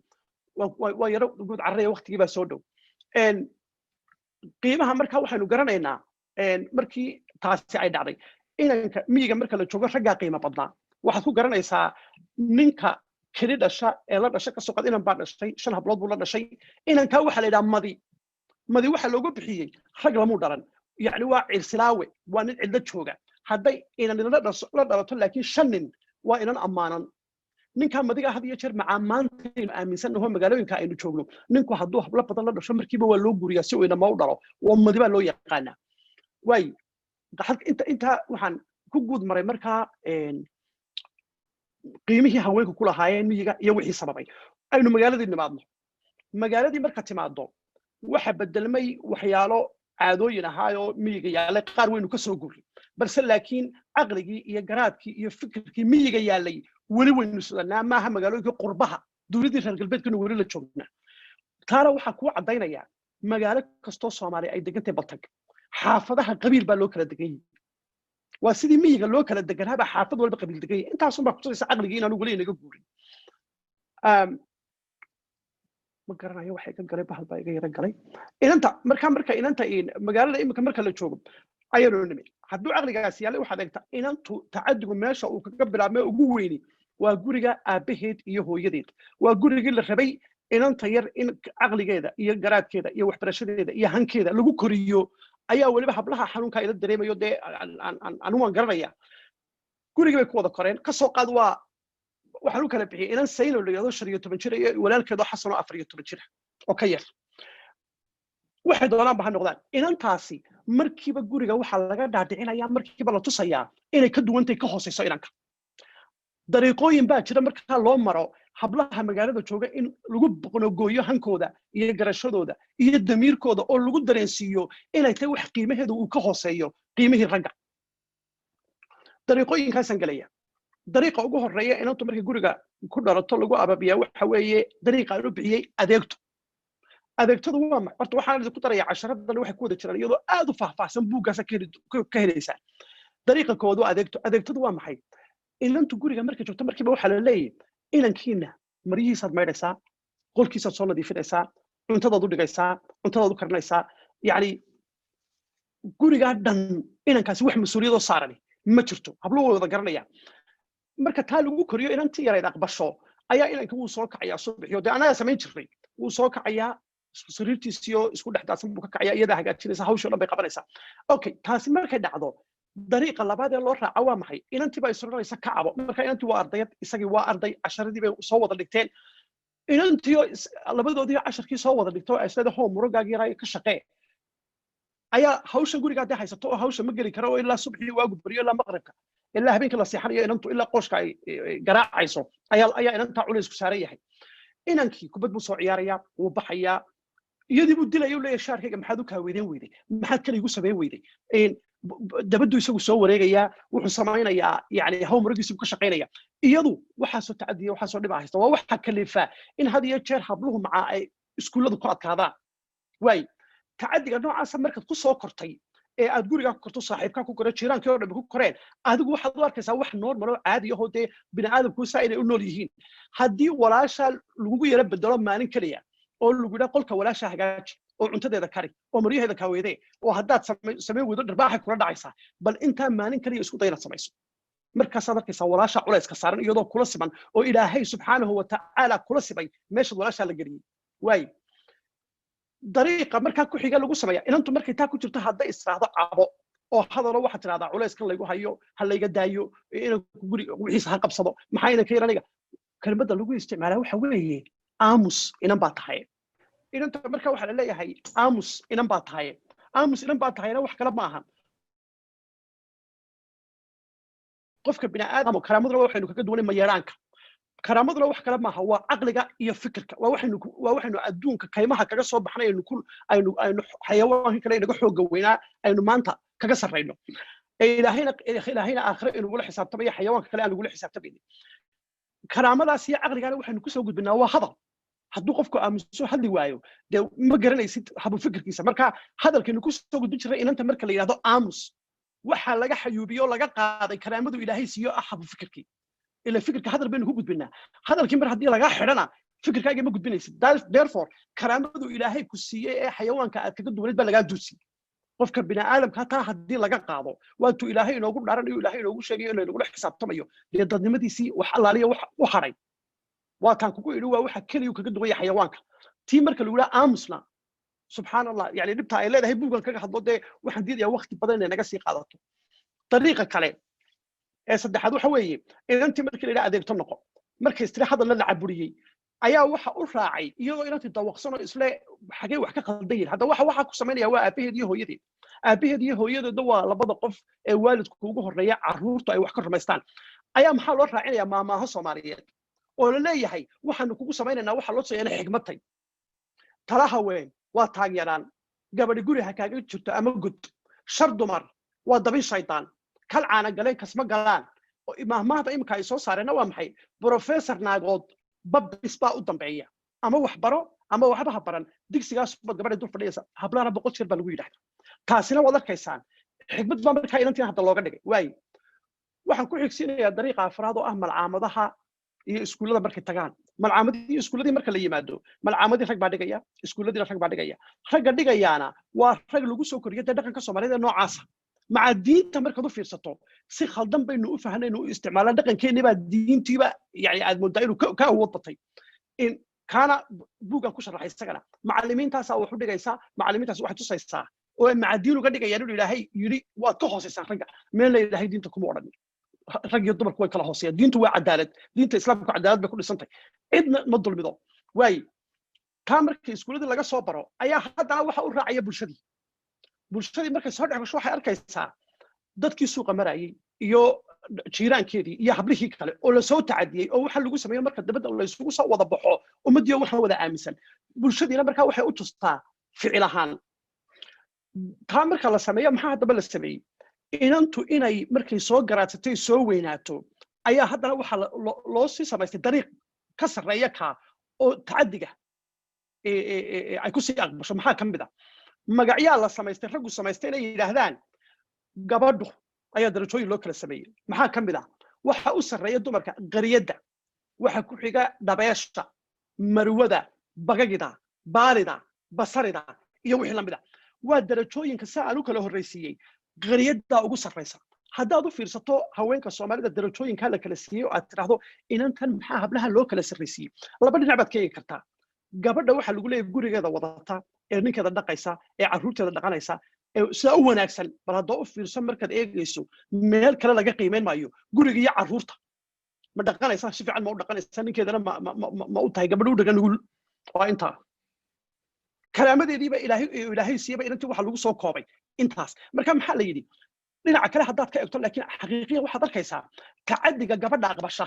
Waa yaro guud carraya, waqtigii baa soo dhow. Qiimaha markaa waxaynu garanaynaa markii taasi ay dhacday, inanka miyiga marka la joogo raggaa qiimo badnaa. Waxaad ku garanaysaa ninka keli dhasha ee la dhasha, kasoo qad inan baa dhashay, shan hablood buu la dhashay. Inankaa waxaa la yidhaha madi. Madi waxaa loogu bixiyey rag lamuu dhalan, yacni waa cirsilaawe, waa nin cidlo jooga. Hadday inan la dhalato laakiin shan nin, waa inan ammaanan. Ninkaa madiga had iyo jeer macaa maantaynu aaminsannaho magaalooyinka aynu joogno, ninku hadduu hablo badan la dhasho markiiba waa loo guriyaa si uu inama u dhalo, oo madi baa loo yaqaanaa. Waay, inta intaa waxaan ku guud maray markaa qiimihii haweenku ku lahaayeen miyiga iyo wixii sababay. Aynu magaaladii nimaadno. Magaaladii marka timaado Waxa bedelmay waxyaalo caadooyin ahaayoo miyiga yaallay, qaar waynu ka soo guuray, balse laakiin caqligii iyo garaadkii iyo fikirkii miyiga yaallay weli waynu sidanaa. Maaha magaalooyinkii qurbaha, dowladdii reer galbeedkana weli la joognaa. Taana waxaa kuu caddaynaya magaalo kastoo Soomaaliya ay degantahay baltag, xaafadaha qabiil baa loo kala degan yahay. Waa sidii miyiga loo kala deganaabaa xaafad walba qabiil degan yahay. Intaasun baa kutusaysa caqligii inaanu weli inaga guurin. Ma garanayo waxay ka galay, bahal baa iga yara galay. Inanta marka marka inanta magaalada imika marka la joogo ayaanu nimi, hadduu caqligaas yaallay, waxaad eegtaa inantu tacadigu meesha uu kaga bilaabmay ugu weyni waa guriga aabbaheed iyo hooyadeed. Waa gurigii la rabay inanta yar in caqligeeda iyo garaadkeeda iyo waxbarashadeeda iyo hankeeda lagu koriyo, ayaa weliba hablaha xanuunkaa ila dareemayo. Dee anigu waan garanaya, gurigii bay ku wada koreen. Ka soo qaad waa waxaan u kala bixiyey inan Sayno la yidhahdo 15 jir iyo walaalkeedoo Xasan oo 14 jira oo ka yar. Waxay doonaanba ha noqdaan, inantaasi markiiba guriga waxaa laga dhaadhicinayaa, markiiba la tusayaa inay ka duwantay, ka hooseyso inanka. Dariiqooyin baa jira markaa loo maro hablaha magaalada jooga in lagu boqnogooyo hankooda iyo garashadooda iyo damiirkooda, oo lagu dareensiiyo inay tahay wax qiimaheedu uu ka hooseeyo qiimihii ragga. Dariiqooyinkaasaan gelaya. Dariiqa ugu horreeya inantu markay guriga ku dhalato lagu ababiyaa waxa weeye dariiqa aan u bixiyey adeegto. Adeegtadu waa ma horta waxaan idinku darayaa casharadan waxay ku wada jiraan iyadoo aad u faahfaahsan buuggaasa ka helaysaa. Dariiqa koowaad waa adeegto. Adeegtadu waa maxay? Inantu guriga markay joogto markiiba waxaa la leeyahay inankiina maryihiisaad maydhaysaa, qolkiisaad soo nadiifinaysaa, cuntadaad u dhigaysaa, cuntadaad u karinaysaa. Yacni gurigaa dhan inankaasi wax mas-uuliyadoo saarani ma jirto. Habluhu way wada garanayaan. Marka taa lagu koriyo, inantii yarayd aqbasho, ayaa inanka wuu soo kacayaa subaxiyo. Dee annagaa samayn jirnay. Wuu soo kacayaa, sariirtiisiyo isku dhex daadsan buu ka kacayaa, iyadaa hagaajinaysa, hawshii o dhan bay qabanaysaa. Okay, taasi markay dhacdo, dariiqa labaad ee loo raaca waa maxay? Inantii baa isodhanaysa ka cabo. Marka inantii waa ardayad, isagii waa arday, casharadii bay soo wada dhigteen. Inantiyo labadoodii casharkii soo wada dhigto ay isleedahay hoo murogaagii yaraa ka shaqee, ayaa hawsha gurigaa dee haysato oo hawsha ma geli karo, oo ilaa subaxii waagu baryo, ilaa maqribka, ilaa habeenkii la seexanayo, inantu ilaa qooshka ay garaacayso ayaa inantaa culays ku saaran yahay. Inankii kubad buu soo ciyaarayaa, wuu baxayaa, iyadii buu dilaya, u leeyahay shaarkayga maxaad u kaaweydeen weyday, maxaad kale igu samayn weyday? Dabaddu isagu soo wareegayaa, wuxuu samaynayaa yani haw muragiisu ka shaqaynaya. Iyadu waxaasoo tacadiya, waxaasoo dhib haysta. Waa waxa kalifaa in had iyo jeer habluhu macaa ay iskuulladu ku adkaadaan. Waay tacadiga noocaasa markaad ku soo kortay ee aad gurigaa ku korto, saaxiibkaa ku kore, jiiraankii oo dhan ku koreen, adigu waxaad u arkaysaa wax normal oo caadi ahoo dee bini aadamku saa inay u nool yihiin. Haddii walaashaa lagugu yara bedelo maalin keliya oo lagu yidhaa qolka walaashaa hagaaji oo cuntadeeda kari oo maryaheeda kaaweedee, oo haddaad samayn weydo dharbaaxay kula dhacaysaa, bal intaa maalin kaliya isku day inaad samayso. Markaasaad arkaysaa walaashaa culayska saaran iyadoo kula siman oo Ilaahay subxaanahu wa tacaala kula simay meeshaad walaashaa la geliyey. Waay dariiqa markaa ku xiga lagu sameeya, inantu markay taa ku jirto hadday israahdo cabo oo hadalo, waxaad tidhahdaa culayskan laygu hayo ha layga daayo, inanku guriga wixiisa ha qabsado, maxaa inanka yar aniga, kelmadda lagu isticmaalaa waxa weeye aamus inan baa tahay. Inanta marka waxaa la leeyahay aamus inan baa tahay. Aamus inan baa tahayna wax kale ma aha. Qofka bini'aadam karaamaduna waxaynu kaga duwanay mayeeraanka. Karaamaduna wax kale maaha, waa caqliga iyo fikirka. Waa waxaynu adduunka kaymaha kaga soo baxnay, aynu ku aynu aynu xayawaanka kale inaga xooga weynaa aynu maanta kaga sarrayno, ee Ilaahayna aakhire inugula xisaabtamayo, xayawaanka kale aan lagula xisaabtamaynin. Karaamadaas iyo caqligaana waxaynu kusoo gudbinaa waa hadal. Hadduu qofku aamuso, hadli waayo, dee ma garanaysid habu fikirkiisa. Marka hadalkaynu kusoo gudbin jirnay, inanta marka la yidhahdo aamus, waxaa laga xayuubiyo, laga qaaday karaamadu Ilaahay siiyo ah habu fikirkii. Ila fikirka hadal baynu ku gudbinaa. Hadalkii mar haddii lagaa xidhana fikirkaaga ma gudbinaysid. Therefore karaamadu Ilaahay ku siiyey ee xayawaanka aad kaga duwaneed baa lagaa duusiyey. Qofka bini'aadamka taa haddii laga qaado, waatuu Ilaahay inoogu dhaaranayo, Ilaahay inoogu sheegayo in laynagula xisaabtamayo, dee dadnimadiisii wax allaaliya wax u hadhay waa taan kugu idhi, waa waxa keliyu kaga duwan yahay xayawaanka. Tii marka lagu yidhaha aamusna, subxaan Allah, yani dhibta ay leedahay buuggan kaga hadlo. Dee waxaan diidayaa waqti badan inay naga sii qaadato. Dariiqa kale ee saddexaad waxa weeye inantii markii la yidhaha adeegto noqo, markay istiri hadalna la caburiyey, ayaa waxa u raacay iyadoo inantii dawaqsan oo isle xagee wax ka khaldan yihin. Hadda waxa ku samaynaya waa aabaheed iyo hooyadeed. Aabaheed iyo hooyadeedna waa labada qof ee waalidku ugu horreeya carruurtu ay wax ka rumaystaan. Ayaa maxaa loo raacinayaa? Maamaaho Soomaaliyeed oo la leeyahay waxaanu kugu samaynaynaa, waxaa loo tusaya inay xigmad tay tala haween. Waa taageeraan gabadhi guri ha kaaga jirto ama gud. Shar dumar waa dabin shaydaan, kal caana galeen kasma galaan. Mahmahda imika ay soo saareenna waa maxay? Professor naagood babis baa u dambeeya. Ama wax baro ama waxba ha baran, digsigaas baad gabadha dul fadhiyaysa. Hablahana 100 jeer baa lagu yidhahdaa. Taasina waad arkaysaan, xikmad baa markaa inantiin hadda looga dhigay. Waayo, waxaan ku xigsiinayaa dariiqa afraad oo ah malcaamadaha iyo iskuullada. Markay tagaan malcaamadii iyo iskuulladii, marka la yimaado malcaamadii, rag baa dhigaya, iskuulladiina rag baa dhigaya. Ragga dhigayaana waa rag lagu soo koriyay dee dhaqanka Soomaaliyeed ee noocaasa. Maca diinta markaad u fiirsato, si khaldan baynu u fahnaynu u isticmaalaa. Dhaqankeennii baa diintiiba yani aad moodaa inuu ka awood batay. In kaana buuggan ku sharaxay isagana. Macallimiintaasaa wax u dhigaysaa, macallimiintaas waxay tusaysaa oo ay macadiin uga dhigayaan inuu Ilaahay yidhi waad ka hoosaysaan ragga. Meel la Ilaahay diinta kuma odhanin rag iyo dumarku way kala hooseeyaan. Diintu waa cadaalad, diinta Islaamku cadaalad bay ku dhisantahay, cidna ma dulmido. Waaye, taa markii iskuuladii laga soo baro ayaa haddana waxa u raacaya bulshadii. Bulshadii markay soo dhex gasho, waxay arkaysaa dadkii suuqa marayay iyo jiiraankeedii iyo hablihii kale oo lasoo tacadiyey oo waxa lagu sameeyo. Marka dabadda laysugu soo wada baxo, ummadii waxaan wada aaminsan, bulshadiina markaa waxay u tustaa ficil ahaan. Taa marka la sameeyo, maxaa haddaba la sameeyey? Inantu inay markay soo garaadsatay, soo weynaato, ayaa haddana waxaa loo sii samaystay dariiq ka sarreeya kaa oo tacaddiga ay ku sii aqbasho. Maxaa ka mid ah magacyaa la samaystay, raggu samaystay inay yidhaahdaan gabadhu ayaa darajooyin loo kala sameeyey? Maxaa ka mid ah? Waxa u sarreeya dumarka qariyadda, waxa ku xiga dhabeesha, marwada, bagagida, baalida, basarida iyo wixii lamid a. Waa darajooyinka si aan u kala horraysiiyey. Qariyaddaa ugu sarraysa. Haddaad u fiirsato haweenka Soomaalida, darajooyinkaa la kala siiyey oo aad tidhaahdo inantan maxaa hablaha loo kala sarraysiiyey, laba dhinac baad ka eegi kartaa. Gabadha waxaa lagu leeyahay gurigeeda wadata, ee ninkeeda dhaqaysa, ee carruurteeda dhaqanaysa, ee sidaa u wanaagsan. Bal haddoo u fiirso, markaad eegayso meel kale laga qiimeyn maayo. Guriga iyo carruurta ma dhaqanaysa? Si fiican ma u dhaqanaysa? Ninkeedana ma u tahay gabadha u dhagan nugul? Waa intaa karaamadeediiba Ilaahay siiyaba inantii waxaa lagu soo koobay intaas. Marka maxaa la yidhi? Dhinaca kale haddaad ka eegto laakiin, xaqiiqiyan waxaad arkaysaa tacaddiga gabadha aqbasha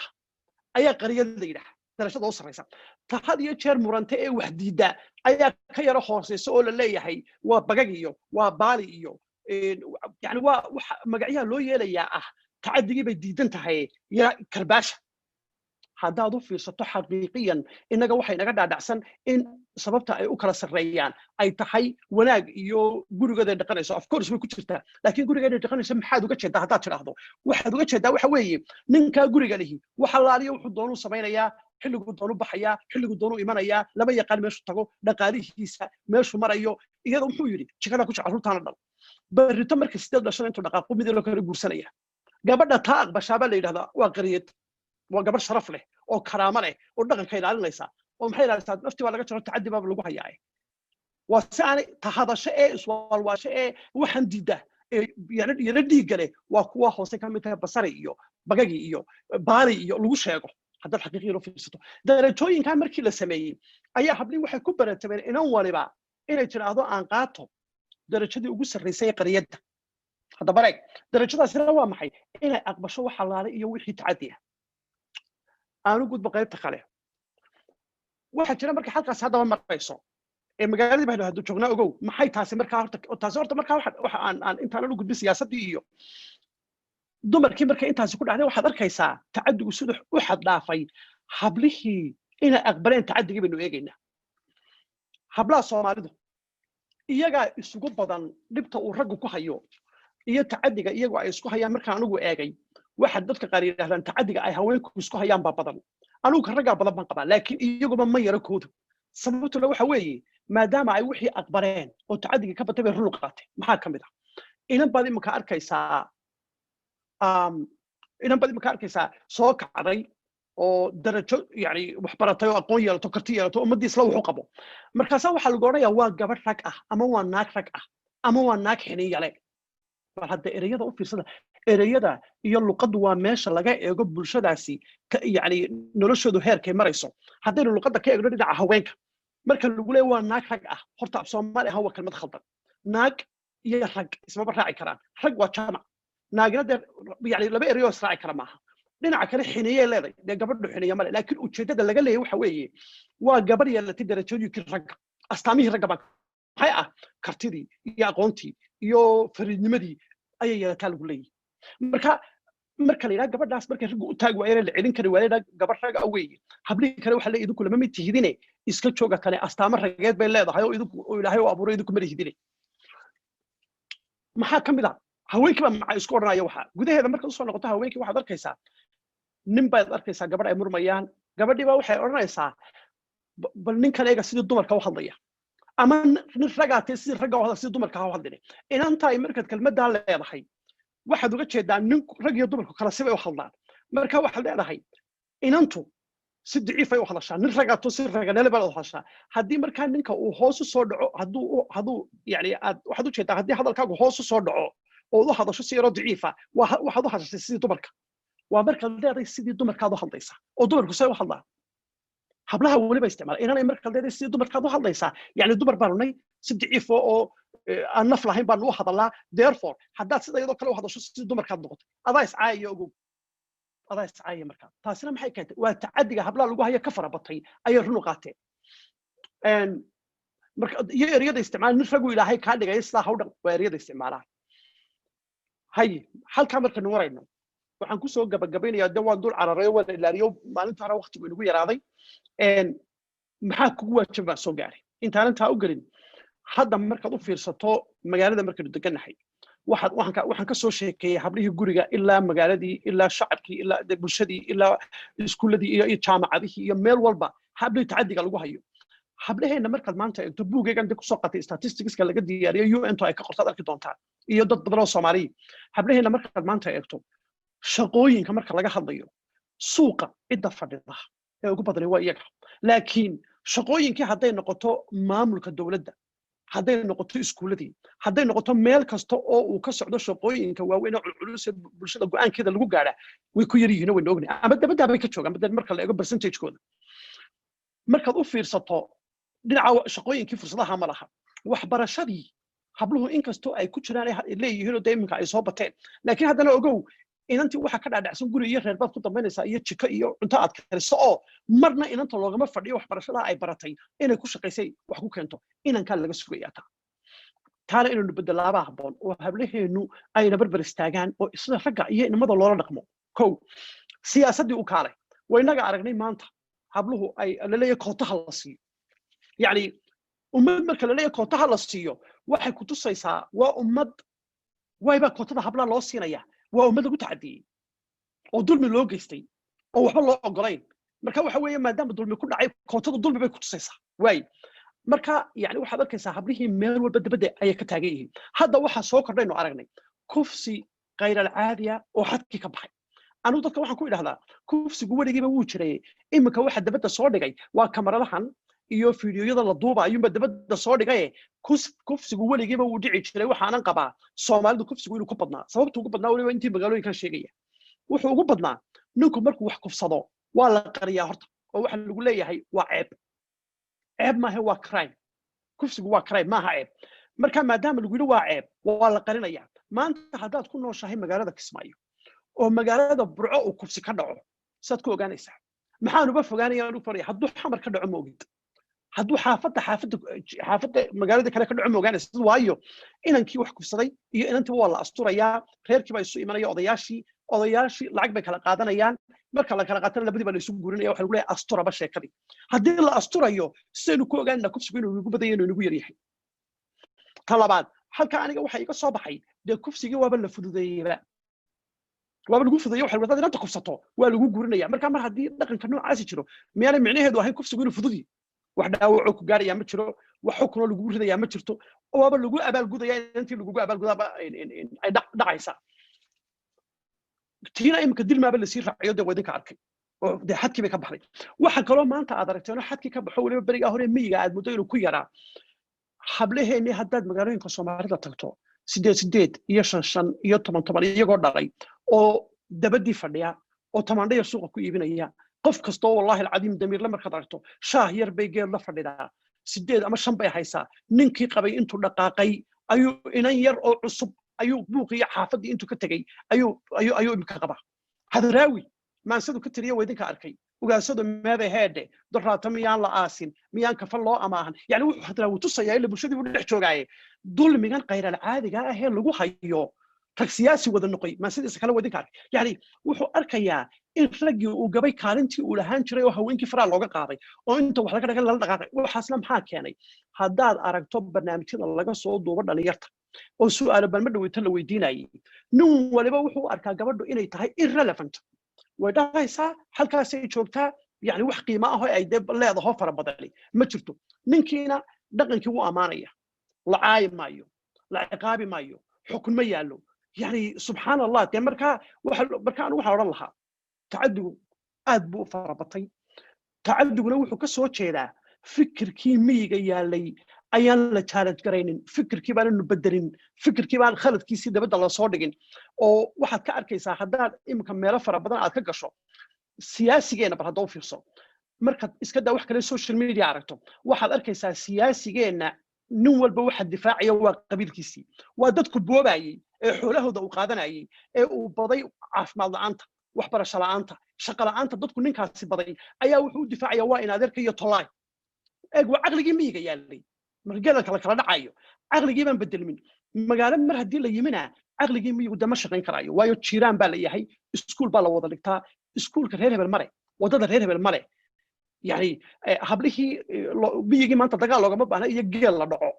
ayaa qariyad la yidhaha, darashada u sarraysa. Ta had iyo jeer muranta ee wax diidda ayaa ka yaro hooseysa oo la leeyahay waa bagag iyo waa baali iyo yani waa waxa magacyaha loo yeelayaa ah tacaddigii bay diidan tahay ya karbaasha. Haddaad u fiirsato xaqiiqiyan, innaga waxay naga dhaadhacsan in sababta ay u kala sarreeyaan ay tahay wanaag iyo gurigeeday dhaqanayso. Of course way ku jirtaa, laakiin gurigeeday dhaqanayso maxaad uga jeedaa? Haddaad tidhaahdo waxaad uga jeedaa waxa weeye ninkaa guriga lihi wax allaaliyo wuxuu doonuu samaynayaa, xilliguu doonu baxayaa, xilliguu doonu imanayaa, lama yaqaan meeshuu tago, dhaqaalihiisa meeshuu marayo. Iyada muxuu yidhi? Jikada ku jir, carruurtaana dhal. Berrito markay 8 dhashana intuu dhaqaaqo mid loo kala guursanaya. Gabadha taa aqbashaabaa la yidhahdaa waa qariyad, waa gabadh sharaf leh oo karaamo leh oo dhaqanka ilaalinaysa. Oo maxay ilaalisaa? Naftii baa laga jaro, tacaddi baaba lagu hayaa. Waa si aanay tahadasho ee iswaalwaasho ee waxaan diidda ee yaro dhiigga leh waa kuwa hoose ka mid tahay basari iyo bagagi iyo baali iyo lagu sheego. Haddaad xaqiiqiyan u fiirsato, darajooyinkaa markii la sameeyey ayaa hablii waxay ku baratameen inan waliba inay tidhaahdo aan qaato darajadii ugu sarraysay ee qariyadda. Hadda bareeg, darajadaasina waa maxay? Inay aqbasho wax allaale iyo wixii tacaddi ah. Aanu gudbo qaybta kale. Waxaa jira marka halkaas haddaba marayso ee magaaladii baynu hadda joognaa, ogow maxay taasi markaa horta? Taasi horta markaa waxa aan intaanan u gudbin siyaasaddii iyo dumarkii, markay intaasi ku dhacday, waxaad arkaysaa tacaddigu siduu u xad dhaafay. Hablihii inay aqbaleen tacaddigii baynu eegaynaa. Hablaha Soomaalidu iyagaa isugu badan dhibta uu raggu ku hayo iyo tacaddiga iyagu ay isku hayaan. Markaan anigu eegay, waxa dadka qaar yidhahdaan tacaddiga ay haweenku isku hayaan baa badan. Anigu ka raggaa badan baan qabaa, laakiin iyaguba ma yaro koodu. Sababtuna waxa weeye maadaama ay wixii aqbaleen oo tacaddiga ka batay bay run u qaateen. Maxaa ka mid ah? Inan baad iminka arkaysaa soo kacday oo darajo yani wax baratay oo aqoon yeelato, karti yeelato, ummaddii isla wuxu qabo. Markaasaa waxaa lagu odhanayaa waa gabadh rag ah ama waa naag rag ah ama waa naag xininyale. Bal hadda ereyada u fiirsada. Ereyada iyo luqaddu waa meesha laga eego bulshadaasi yani noloshoodu heerkay marayso. Haddaynu luqadda ka eegno dhinaca haweenka, marka lagu leeyahay waa naag rag ah, horta af Soomaali ahaan waa kelmad khaldan. Naag iyo rag ismaba raaci karaan. Rag waa jamac, naagina dee yani laba ereyoo israaci kara maaha. Dhinaca kale xiniyey leeday, dee gabadhu xiniya male, laakiin ujeeddada laga leeyahay waxa weeye waa gabadh yeelatay darajooyinkii ragga, astaamihii ragga baan Maxay ah? Kartidii iyo aqoontii iyo fariidnimadii ayay yeelataa lagu leeyahay. Marka marka la yidhaha gabadhaas markay raggu u taag waayeen, la celin kari waayeen, gabadh rag ah weeye. Hablihii kale waxaa leeyahay, idinku lama mid tihidine, iska jooga, kale astaamo rageed bay leedahay oo idinku oo Ilaahay u abuuray, idinku ma lihidine. Maxaa ka mid ah? Haweenkii baa maxaa isku odhanaya? Waxaa gudaheeda marka usoo noqoto haweenkii, waxaad arkaysaa nin baad arkaysaa gabadh ay murmayaan. Gabadhii baa waxay odhanaysaa, "Bal ninkan eega sidii dumarka u hadlaya," ama "Nin ragaatee, sidii ragga u hadla, sidii dumarka ha u hadline." Inantaay markaad kelmaddaa leedahay, waxaad uga jeedaa nin rag iyo dumarku kala sibay u hadlaan. Marka waxaad leedahay inantu si daciifay u hadashaa, nin ragaato si raganele baad u hadashaa. Haddii markaa ninka uu hoos u soo dhaco, hadduu yani aad waxaad u jeedaa, haddii hadalkaagu hoos u soo dhaco oo u hadasho si yaroo daciifa, waxaad u hadashay sidii dumarka. Waa markaad leedahay sidii dumarkaad u hadlaysaa, oo dumarku say u hadlaan hablaha weliba isticmaala. Inanay markaad leedahay sidii dumarkaad u hadlaysaa, yani dumar baanu nay, si daciifo oo aan naf lahayn baanu u hadalaa. Therefore, haddaad sida iyadoo kale u hadasho, sidii dumarkaad noqotay. Adaa iscaayaya, ogow, adaa iscaayaya. Markaa taasina maxay keentay? Waa tacadiga hablaha lagu hayo ka farabatay ayay run u qaateen. Marka iyo ereyada isticmaala, "Nin ragu Ilaahay kaa dhigaya, sidaa haw dhan," waa ereyada isticmaalaan. Hay, halkaa markaynu marayno, waxaan kusoo gabagabaynayaa, de waan dul cararay, waan ilaaliyo, maalinta hore waqtigu inagu yaraaday. Maxaa kugu waajib baan soo gaaray. Intaanan taa u gelin, hadda markaad u fiirsato magaalada markaynu degannahay, waxaad waxaan ka soo sheekeeyey hablihii guriga ilaa magaaladii ilaa shacabkii ilaa bulshadii ilaa iskuulladii iyo jaamacadihii iyo meel walba hablihii tacadiga lagu hayo. Hablaheenna markaad maanta eegto, buugaygan de kusoo qatay statisticska laga diyaariyo UN to ay ka qortaad arki doontaan iyo dad badan oo Soomaaliya. Hablaheenna markaad maanta eegto, shaqooyinka marka laga hadlayo, suuqa cidda fadhida ee ugu badani waa iyaga. Laakiin shaqooyinkii hadday noqoto maamulka dowladda, hadday noqoto iskuuladii, hadday noqoto meel kasta oo uu ka socdo shaqooyinka waaweyn oo culculus ee bulshada go'aankeeda lagu gaadhaa, way ku yar yihiin oo waynu ognahay, ama dabaddaa bay ka joogaan badel marka la eego percentagekooda. Markaad u fiirsato dhinaca shaqooyinkii, fursadaha ma laha. Waxbarashadii habluhu inkastoo ay ku jiraan, ay leeyihiin oo dee iminka ay soo bateen, laakiin haddana ogow, inantii waxa ka dhaadhacsan guri iyo reer baad ku dambaynaysaa iyo jiko iyo cunto aad kariso, oo marna inanta loogama fadhiyo waxbarashadaa ay baratay inay ku shaqaysay wax ku keento. Inankaa laga sugayaa. Taana inaynu bedelaabaa habboon oo hablaheennu ayna barbar istaagaan oo sida ragga iyo inamada loola dhaqmo. Kow, siyaasaddii u kaalay. Waynaga aragnay maanta habluhu ay laleeyahay kootaha la siiyo. Yacni ummad marka laleeyahay kootaha la siiyo, waxay ku tusaysaa waa ummad waybaa kootada hablaha loo siinaya, waa ummad lagu tacadiyey oo dulmi loo geystay oo waxba loo ogolayn. Marka waxa weeye, maadaama dulmi ku dhacay, kootada dulmi bay ku tusaysaa waay. Marka yani waxaad arkaysaa hablihii meel walba dabadda ayay ka taagan yihiin. Hadda waxaa soo kordhaynu aragnay kufsi khayral caadiya oo xadkii ka baxay. Anigu dadka waxaan ku idhahdaa, kufsigu weligiiba wuu jiray. Iminka waxa dabadda soo dhigay waa kamaradahan iyo fiidiyoyada la duuba ayuunba dabadda soo dhigaye. Kufsigu weligiiba wuu dhici jiray. Waxaanan qabaa Soomaalidu kufsigu inuu ku badnaa. Sababtu ugu badnaa weliba intii magaalooyinkan sheegaya, wuxuu ugu badnaa, ninku markuu wax kufsado waa la qariyaa horta, oo waxa lagu leeyahay waa ceeb. Ceeb maaha, waa crime. Kufsigu waa crime, maaha ceeb. Marka maadaama lagu yidhi waa ceeb, waa la qarinayaa. Maanta haddaad ku nooshahay magaalada Kismaayo oo magaalada Burco uu kufsi ka dhaco, saad ku ogaanaysaa? Maxaan uba fogaanaya u faraya? Hadduu Xamar ka dhaco ma ogid, hadduu xaafadda magaalada kale ka dhaco ma ogaanaysa. Waayo, inankii wax kufsaday iyo inantii waa la asturayaa. Reerkii baa isu imanaya, odayaashii lacag bay kala qaadanayaan. Marka la kala qaatana, labadii baa la isu guurinaya. Waxa lagu leeyahay asturaba sheekadii. Haddii la asturayo, sidaynu ku ogaanana kufsigu inuu inagu badan yahay, inuu inagu yar yahay? Ta labaad, halka aniga waxa iga soo baxay, dee kufsigii waaba la fududeeyeyba, waaba lagu fududeeyey. Waxa hadaad inanta kufsato waa lagu guurinaya. Marka mar haddii dhaqanka noocaasi jiro, miyaanay micnaheedu ahayn kufsigu inuu fududi? Wax dhaawacoo ku gaarayaa ma jiro, wax xukunoo lagugu ridayaa ma jirto, waaba lagu abaalgudaya inantii, lagugu abaalgudaaba ay dhacaysaa. Tiina imika dilmaaba lasii raaciyo, dee waa idinka arkay oo dee xadkii bay ka baxday. Waxa kaloo maanta aad aragteenoo xadkii ka baxo, weliba berigaa hore miyiga aad muddo inuu ku yaraa, hablaheennii haddaad magaalooyinka Soomaalida tagto, 8 8 iyo 5 5 iyo 10 10 iyagoo dhalay oo dabadii fadhiya oo tamaandhaya suuqa ku iibinaya. Qof kastoo wallahi alcadiim damiirle markaad aragto, shaah yar bay geed la fadhidaa, sideed ama shan bay haysaa. Ninkii qabay intuu dhaqaaqay ayuu inan yar oo cusub ayuu buuqiyo xaafaddii intuu ka tegey ayuu imika qabaa. Hadraawi maansadu ka tiriya waa idinka arkay. Ugaasadu meeday heedhe, doraata miyaan la aasin, miyaan kafan loo amaahan? Yani wuxuu haddana wuu tusayaa ila bulshadii buu dhex joogaaye dulmigan khayral caadiga ah ee lagu hayo rag siyaasi wada noqoy maa sidiisa kale wadinka arkay. Yani wuxuu arkayaa in raggii uu gabay kaalintii uu lahaan jiray oo haweenkii faraa looga qaaday oo inta wax laga dhagan lala dhaqaaqay. Waxaasna maxaa keenay? Haddaad aragto barnaamijyada laga soo duubo dhalinyarta oo su'aalo balma dhaweyta la weydiinayay, nin waliba wuxuu arkaa gabadhu inay tahay irrelevant. Way dhahaysaa halkaasay joogtaa, yani wax qiimo ah oo ay dee leedaho fara badani ma jirto. Ninkiina dhaqankii wuu ammaanaya, la caayi maayo, la ciqaabi maayo, xukun ma yaallo. Yani subxaan Allah, dee markaa marka anigu waxaan odhan lahaa tacaddigu aad buu u farabatay. Tacaddiguna wuxuu ka soo jeedaa fikirkii miyiga yaalay ayaan la challenge garaynin, fikirkii baananu bedelin, fikirkii baan khaladkiisii dabadda lasoo dhigin. Oo waxaad ka arkaysaa haddaad iminka meelo fara badan aad ka gasho siyaasigeenna, bal hadda u fiirso, markaad iska daa wax kale social media aragto, waxaad arkaysaa siyaasigeenna nin walba waxa difaacaya waa qabiilkiisii, waa dadku boobayey ee xoolahooda uu qaadanayay ee uu baday caafimaad la'aanta, waxbarasho la'aanta, shaqo la'aanta. Dadku ninkaasi baday ayaa wuxuu u difaacaya waa in adeerka iyo tolaay. Eeg, waa caqligii miyiga yaalay marka la kala dhacayo, caqligii baan bedelmin. Magaalo mar haddii la yimina caqligii miyigu dama shaqayn karaayo, waayo jiiraan baa la yahay, iskuul baa la wada dhigtaa, iskuulka reer hebel male, waddada reer hebel male. Yani hablihii miyigii maanta dagaal loogama baahna iyo geel la dhaco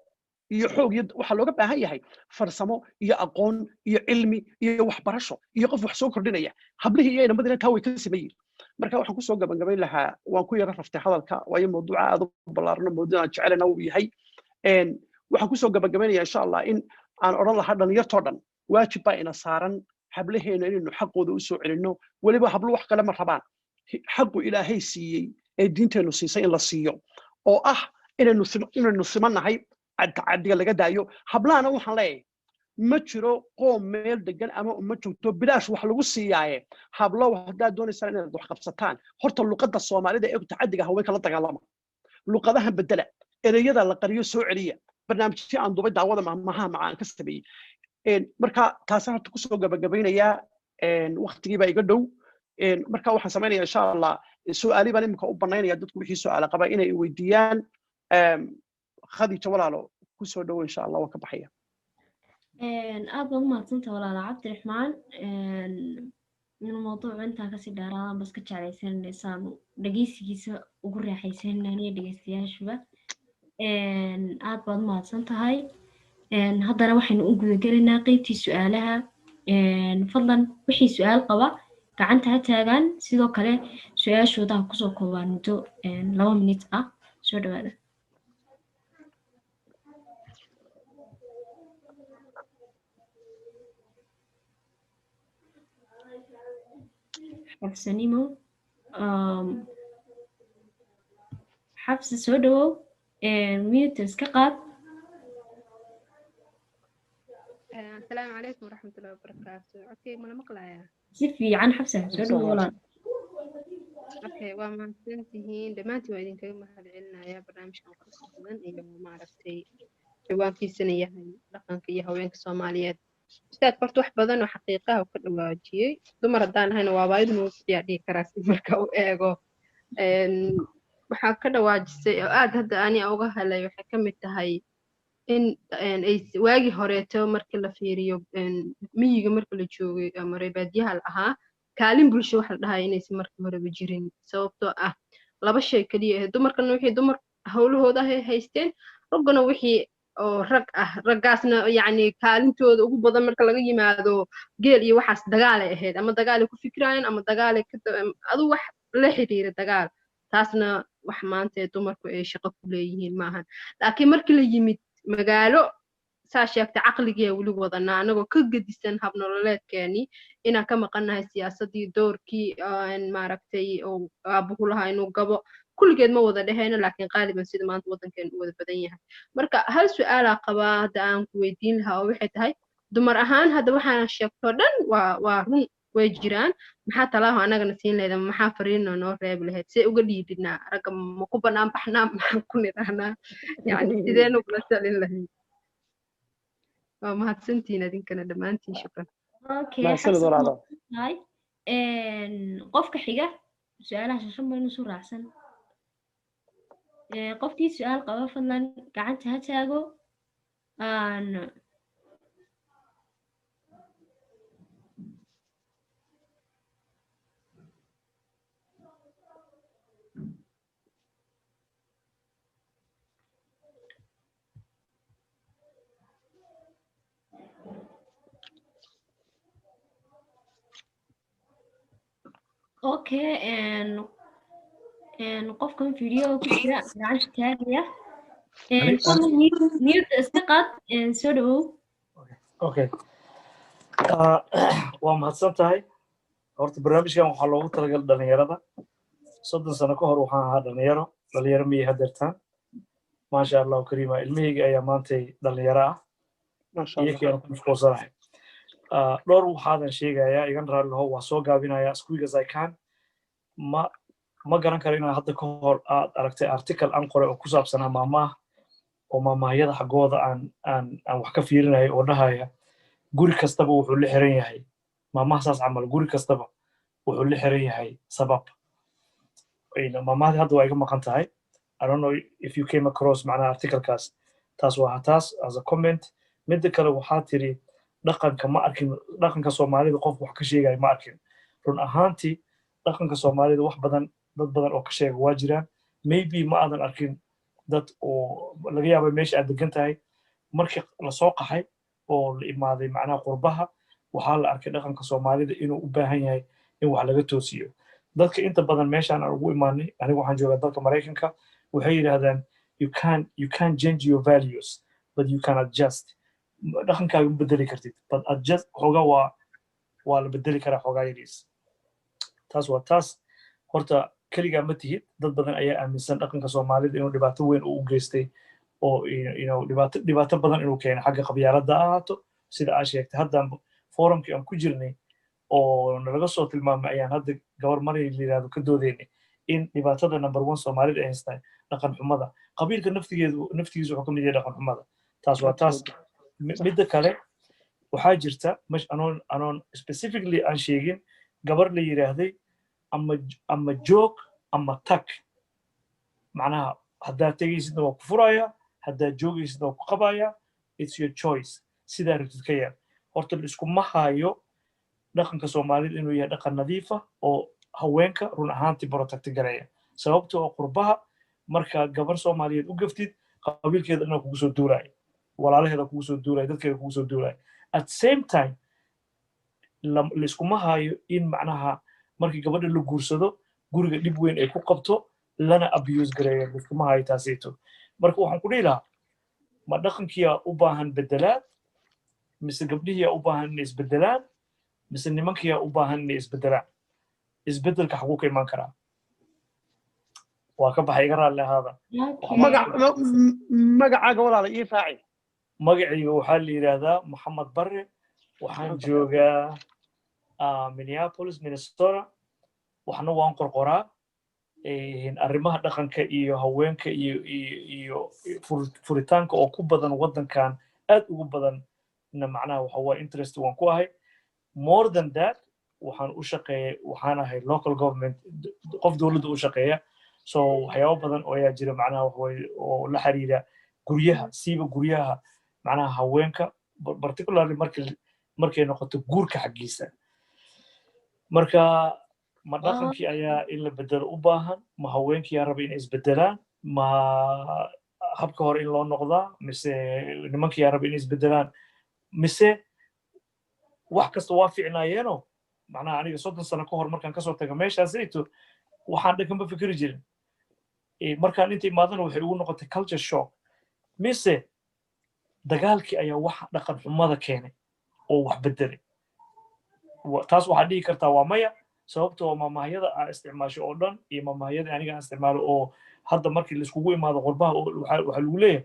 iyo xoog, iyo waxaa looga baahan yahay farsamo iyo aqoon iyo cilmi iyo waxbarasho iyo qof wax soo kordhinaya. Hablihii iyo inamadina taa way ka sameeyiin. Marka waxaan kusoo gabagabayn lahaa, waan ku yara raftay hadalka waayo mawduuca aad u ballaarno, mawduuc aan jecelana uu yahay. Waxaan kusoo gabagabaynaya insha Allah in aan odhan lahaa dhalinyartoo dhan waajib baa ina saaran hablaheena inaynu xaqooda u soo celinno. Weliba hablo wax kale ma rabaan, xaqu Ilaahay siiyey ee diinteennu siisay in la siiyo, oo ah inaynu simannahay, tacadiga laga daayo. Hablahana waxaan leeyahay ma jiro qoom meel degan ama uma joogto bilaash wax lagu siiyaaye. Hablow, haddaad doonaysaan inaad wax qabsataan, horta luqadda Soomaalida ee tacadiga haweenka la dagaalama, luqadaha bedela, ereyada la qariyo soo celiya, barnaamijyo aan dubay daawada mahmaha macaan ka sameeyey. Marka taasaan horta kusoo gabagabaynayaa, waqtigii baa iga dhow. Marka waxaan samaynaya insha Allah su'aali baan imika u banaynaya dadku wixii su'aala qaba inay weydiiyaan. Khadiija walaalo, kusoo dhowo insha Allah, waan ka baxaya.
Aad baad umahadsanta walaala Cabdiraxmaan. Inuu mawduucu intaa kasii dheeraadaan bas ka jeclaysanaysaanu dhegeysigiisa ugu raaxaysanayna aniyo dhegeystayaashuba. Aad baad umahadsan tahay. Haddana waxaynu u gudagelaynaa qeybtii su-aalaha. Fadlan wixii su-aal qaba gacanta ha taagaan, sidoo kale su-aashooda ha kusoo koobaan muddo 2 minute ah. Soo dhawaada. Xafsanimo, Xafsa, soo dhawow, mute iska qaad.
Asalaamu calaykum waraxmatullahi wabarakaatu. Codkayga mala maqlayaa?
Si fiican Xafsa, soo dhawow walaal.
Okay, waa mahadsantihiin dhammaantiin, waa idinkaga mahad celinayaa barnaamijkan quruxda badan iyo maaragtay ciwaankiisana yahay dhaqanka iyo haweenka Soomaaliyeed. Ustaad horta wax badan oo xaqiiqaha uu ka dhawaajiyey. Dumar haddaan ahayna waaba idin uu dhihi karaa si marka u eego. Waxaa ka dhawaajisay oo aad hadda ani uga helay waxay ka mid tahay in ay waagii horeeto marka la fiiriyo miyiga marka la joogay ama reer baadiyaha la ahaa, kaalin bulsho wax la dhahay inaysan markii horeba jirin, sababtoo ah laba shay keliya ahayd: dumarkana wixii dumar howlahooda ahay haysteen, ragguna wixii oo rag ah. Raggaasna yacni kaalintooda ugu badan marka laga yimaado geel iyo waxaas dagaalay ahayd, ama dagaalay ku fikiraayeen ama dagaalay adu wax la xiriira dagaal. Taasna wax maanta ee dumarku ay shaqo ku leeyihiin maahan. Laakiin markii la yimid magaalo, saa sheegtay, caqligiya weli wadanaa anagoo ka gedisan habnololeedkeenii inaan ka maqannahay siyaasaddii, doorkii maaragtay oo aabuhu lahaa inuu gabo. Kulligeed ma wada dhehayno, laakiin qaaliban sida maanta waddankeenu u wada badan yahay. Marka hal su-aalaa qabaa hadda aan ku weydiin lahaa oo waxay tahay: dumar ahaan hadda waxaana sheegtoo dhan waa run, way jiraan, maxaa talaaho annagana siin lahayd ama maxaa fariino noo reebi lahayd? See uga dhiidhinaa ragga? Ma ku bannaan baxnaa? Maxaan ku nidhahnaa? Yani sidee nugula talin lahayd? Waa mahadsantihiin adinkana dhammaantiin, shukran.
Okay.
Mahadsanid walaalo.
Qofka xiga Su-aalaha shashan baynu isu raacsan. Qofkii su-aal qaba, fadlan gacanta ha taago. Aan okay, qofkan video ku jira gacanta taagaya. Fadlan mute iska qaad. Soo dhawow.
Okay, waa mahadsan tahay. Horta barnaamijkan waxaa loogu talagalay dhalinyarada. 30 sano ka hor waxaan ahaa dhalinyaro, dhalinyaro miyay hadeertaan? Maasha Allahu kariima, ilmahayga ayaa maantay dhalinyaro ah.
Maasha Allah.
Iyakii aan ku mashquulsanahay. Dhowr waxaadan sheegayaa, igan raalli laho, waa soo gaabinayaa as quick as I can. Ma garan karo inaan hadda ka hor aad aragtay article aan qoray oo ku saabsanaa maamaah oo maamaahyada xaggooda aan wax ka fiirinayo oo dhahaya guri kastaba wuxuu la xiran yahay maamaha saas camal, guri kastaba wuxuu la xiran yahay sabab. Maamahadii hadda waa iga maqan tahay. I don't know if you came across macnaha articlekaas. Taas waa taas as a comment. Midda kale, waxaa tiri dhaqanka ma arkin, dhaqanka Soomaalida qof wax ka sheegaya ma arkin. Run ahaantii dhaqanka Soomaalida wax badan, dad badan oo ka sheega waa jiraan. Maybe ma aadan arkin dad oo laga yaaba meesha aad degan tahay. Markii lasoo qaxay oo la imaaday macnaha qurbaha, waxaa la arkay dhaqanka Soomaalida inuu u baahan yahay in wax laga toosiyo. Dadka inta badan meeshaan aan ugu imaanay, aniga waxaan joogaa dalka Maraykanka, waxay yidhaahdaan you can change your values, but you can adjust. Dhaqankaaga ma bedeli kartid, but adjust xoogaa waa la bedeli karaa xoogaa yariis. Taas waa taas. Horta keligaa ma tihid, dad badan ayaa aaminsan dhaqanka Soomaalida inuu dhibaato weyn u geystay oo dhibaato badan inuu keenay, xagga qabyaaladda ha ahaato, sida aa sheegtay. Haddaan forumkii aan ku jirnay oo nalaga soo tilmaamay ayaan hadda gabar Maray la yidhahdo ka doodeynay in dhibaatada number one Soomaalida ay haystaan dhaqan xumada qabiilka naftigeedu, naftigiisu wuxuu ka mid yahay dhaqan xumada. Taas waa taas. Midda kale, waxaa jirta anoon specifically aan sheegin, gabar la yidhaahday ama joog ama tag. Macnaha haddaad tegaysidna waa ku furaya, haddaad joogaysidna waa ku qabaya, it's your choice, sidaa rabtid ka yeel. Horta iskuma hayo dhaqanka Soomaalida inuu yahay dhaqan nadiifa oo haweenka run ahaantii protect gareeya, sababta oo qurbaha marka gabar Soomaaliyeed u gaftid, qabiilkeeda dhan kugu soo duulaya, walaalaheeda kugu soo duulaya, dadkeeda kugu soo duulaya. At same time laiskuma hayo in macnaha markii gabadha la guursado guriga dhib weyn ay ku qabto, lana abuse gareeyo, laiskuma hayo taasayto. Marka waxaan ku dhihi lahaa, ma dhaqankiyaa u baahan bedelaad, mise gabdhihiyaa u baahan inay isbedelaan, mise nimankiyaa u baahan inay isbedelaan? Isbedelka xaguu ka imaan karaa? Waa ka baxay, iga raalli ahaada.
Magacaaga, walaala, ii raaci.
Magacayga waxaa la yidhaahdaa Maxamed Barre. Waxaan joogaa Minneapolis, Minnesota. Waxna waan qorqoraa arrimaha dhaqanka iyo haweenka iyo furitaanka oo ku badan waddankan, aad ugu badan na macnaha waxa waaye interest waan ku ahay. More than that, waxaan u shaqeeya, waxaan ahay local government, qof dowladda u shaqeeya. So waxyaabo badan oo ayaa jira macnaha waxawaaye oo la xiriira guryaha, siiba guryaha macnaha haweenka, particularly markay noqoto guurka xaggiisa. Marka ma dhaqankii ayaa in la bedelo u baahan, ma haweenkii yaa raba inay isbedelaan, ma habka hore in loo noqdaa, mise nimankii yaa raba inay isbedelaan, mise wax kasta waa fiicnaayeeno? Macnaha aniga 30 sano ka hor markaan kasoo taga meeshaasayto, waxaan dhan kama fikri jirin. Markaan inta imaadana waxay ugu noqotay culture shock. Mise dagaalkii ayaa wax dhaqan xumada keenay oo wax bedelay? Taas waxaad dhihi kartaa waa maya, sababtoo maamahyada aa isticmaasho oo dhan iyo maamahyada aniga aan isticmaalo oo hadda markii laiskugu imaado qurbaha, waxaa lagu leeyahay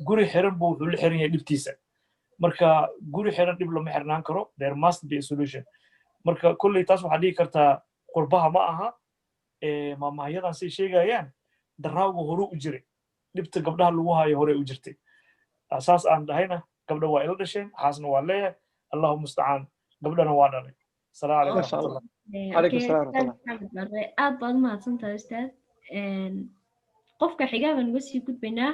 guri xiran buu wuxuu la xiran yahay dhibtiisa. Marka guri xiran dhib lama xirnaan karo, there must be a solution. Marka kolley taas waxaad dhihi kartaa qurbaha ma aha, maamahyadan say sheegayaan daraawga hore u jiray, dhibta gabdhaha lagu hayo hore u jirtay. Saas aan dhahayna, gabdha waa ila dhasheen, xaasna waa leeyahay, Allahu mustacaan, gabdhana waa dhalay. Asalaamu calaykum
Masha Allah.
waraxmatullah.
Calaykum salaam waraxmatullah.
Maxamed Barre, aad baad umahadsantahay ustaad. Qofka xigaa baan uga sii gudbaynaa.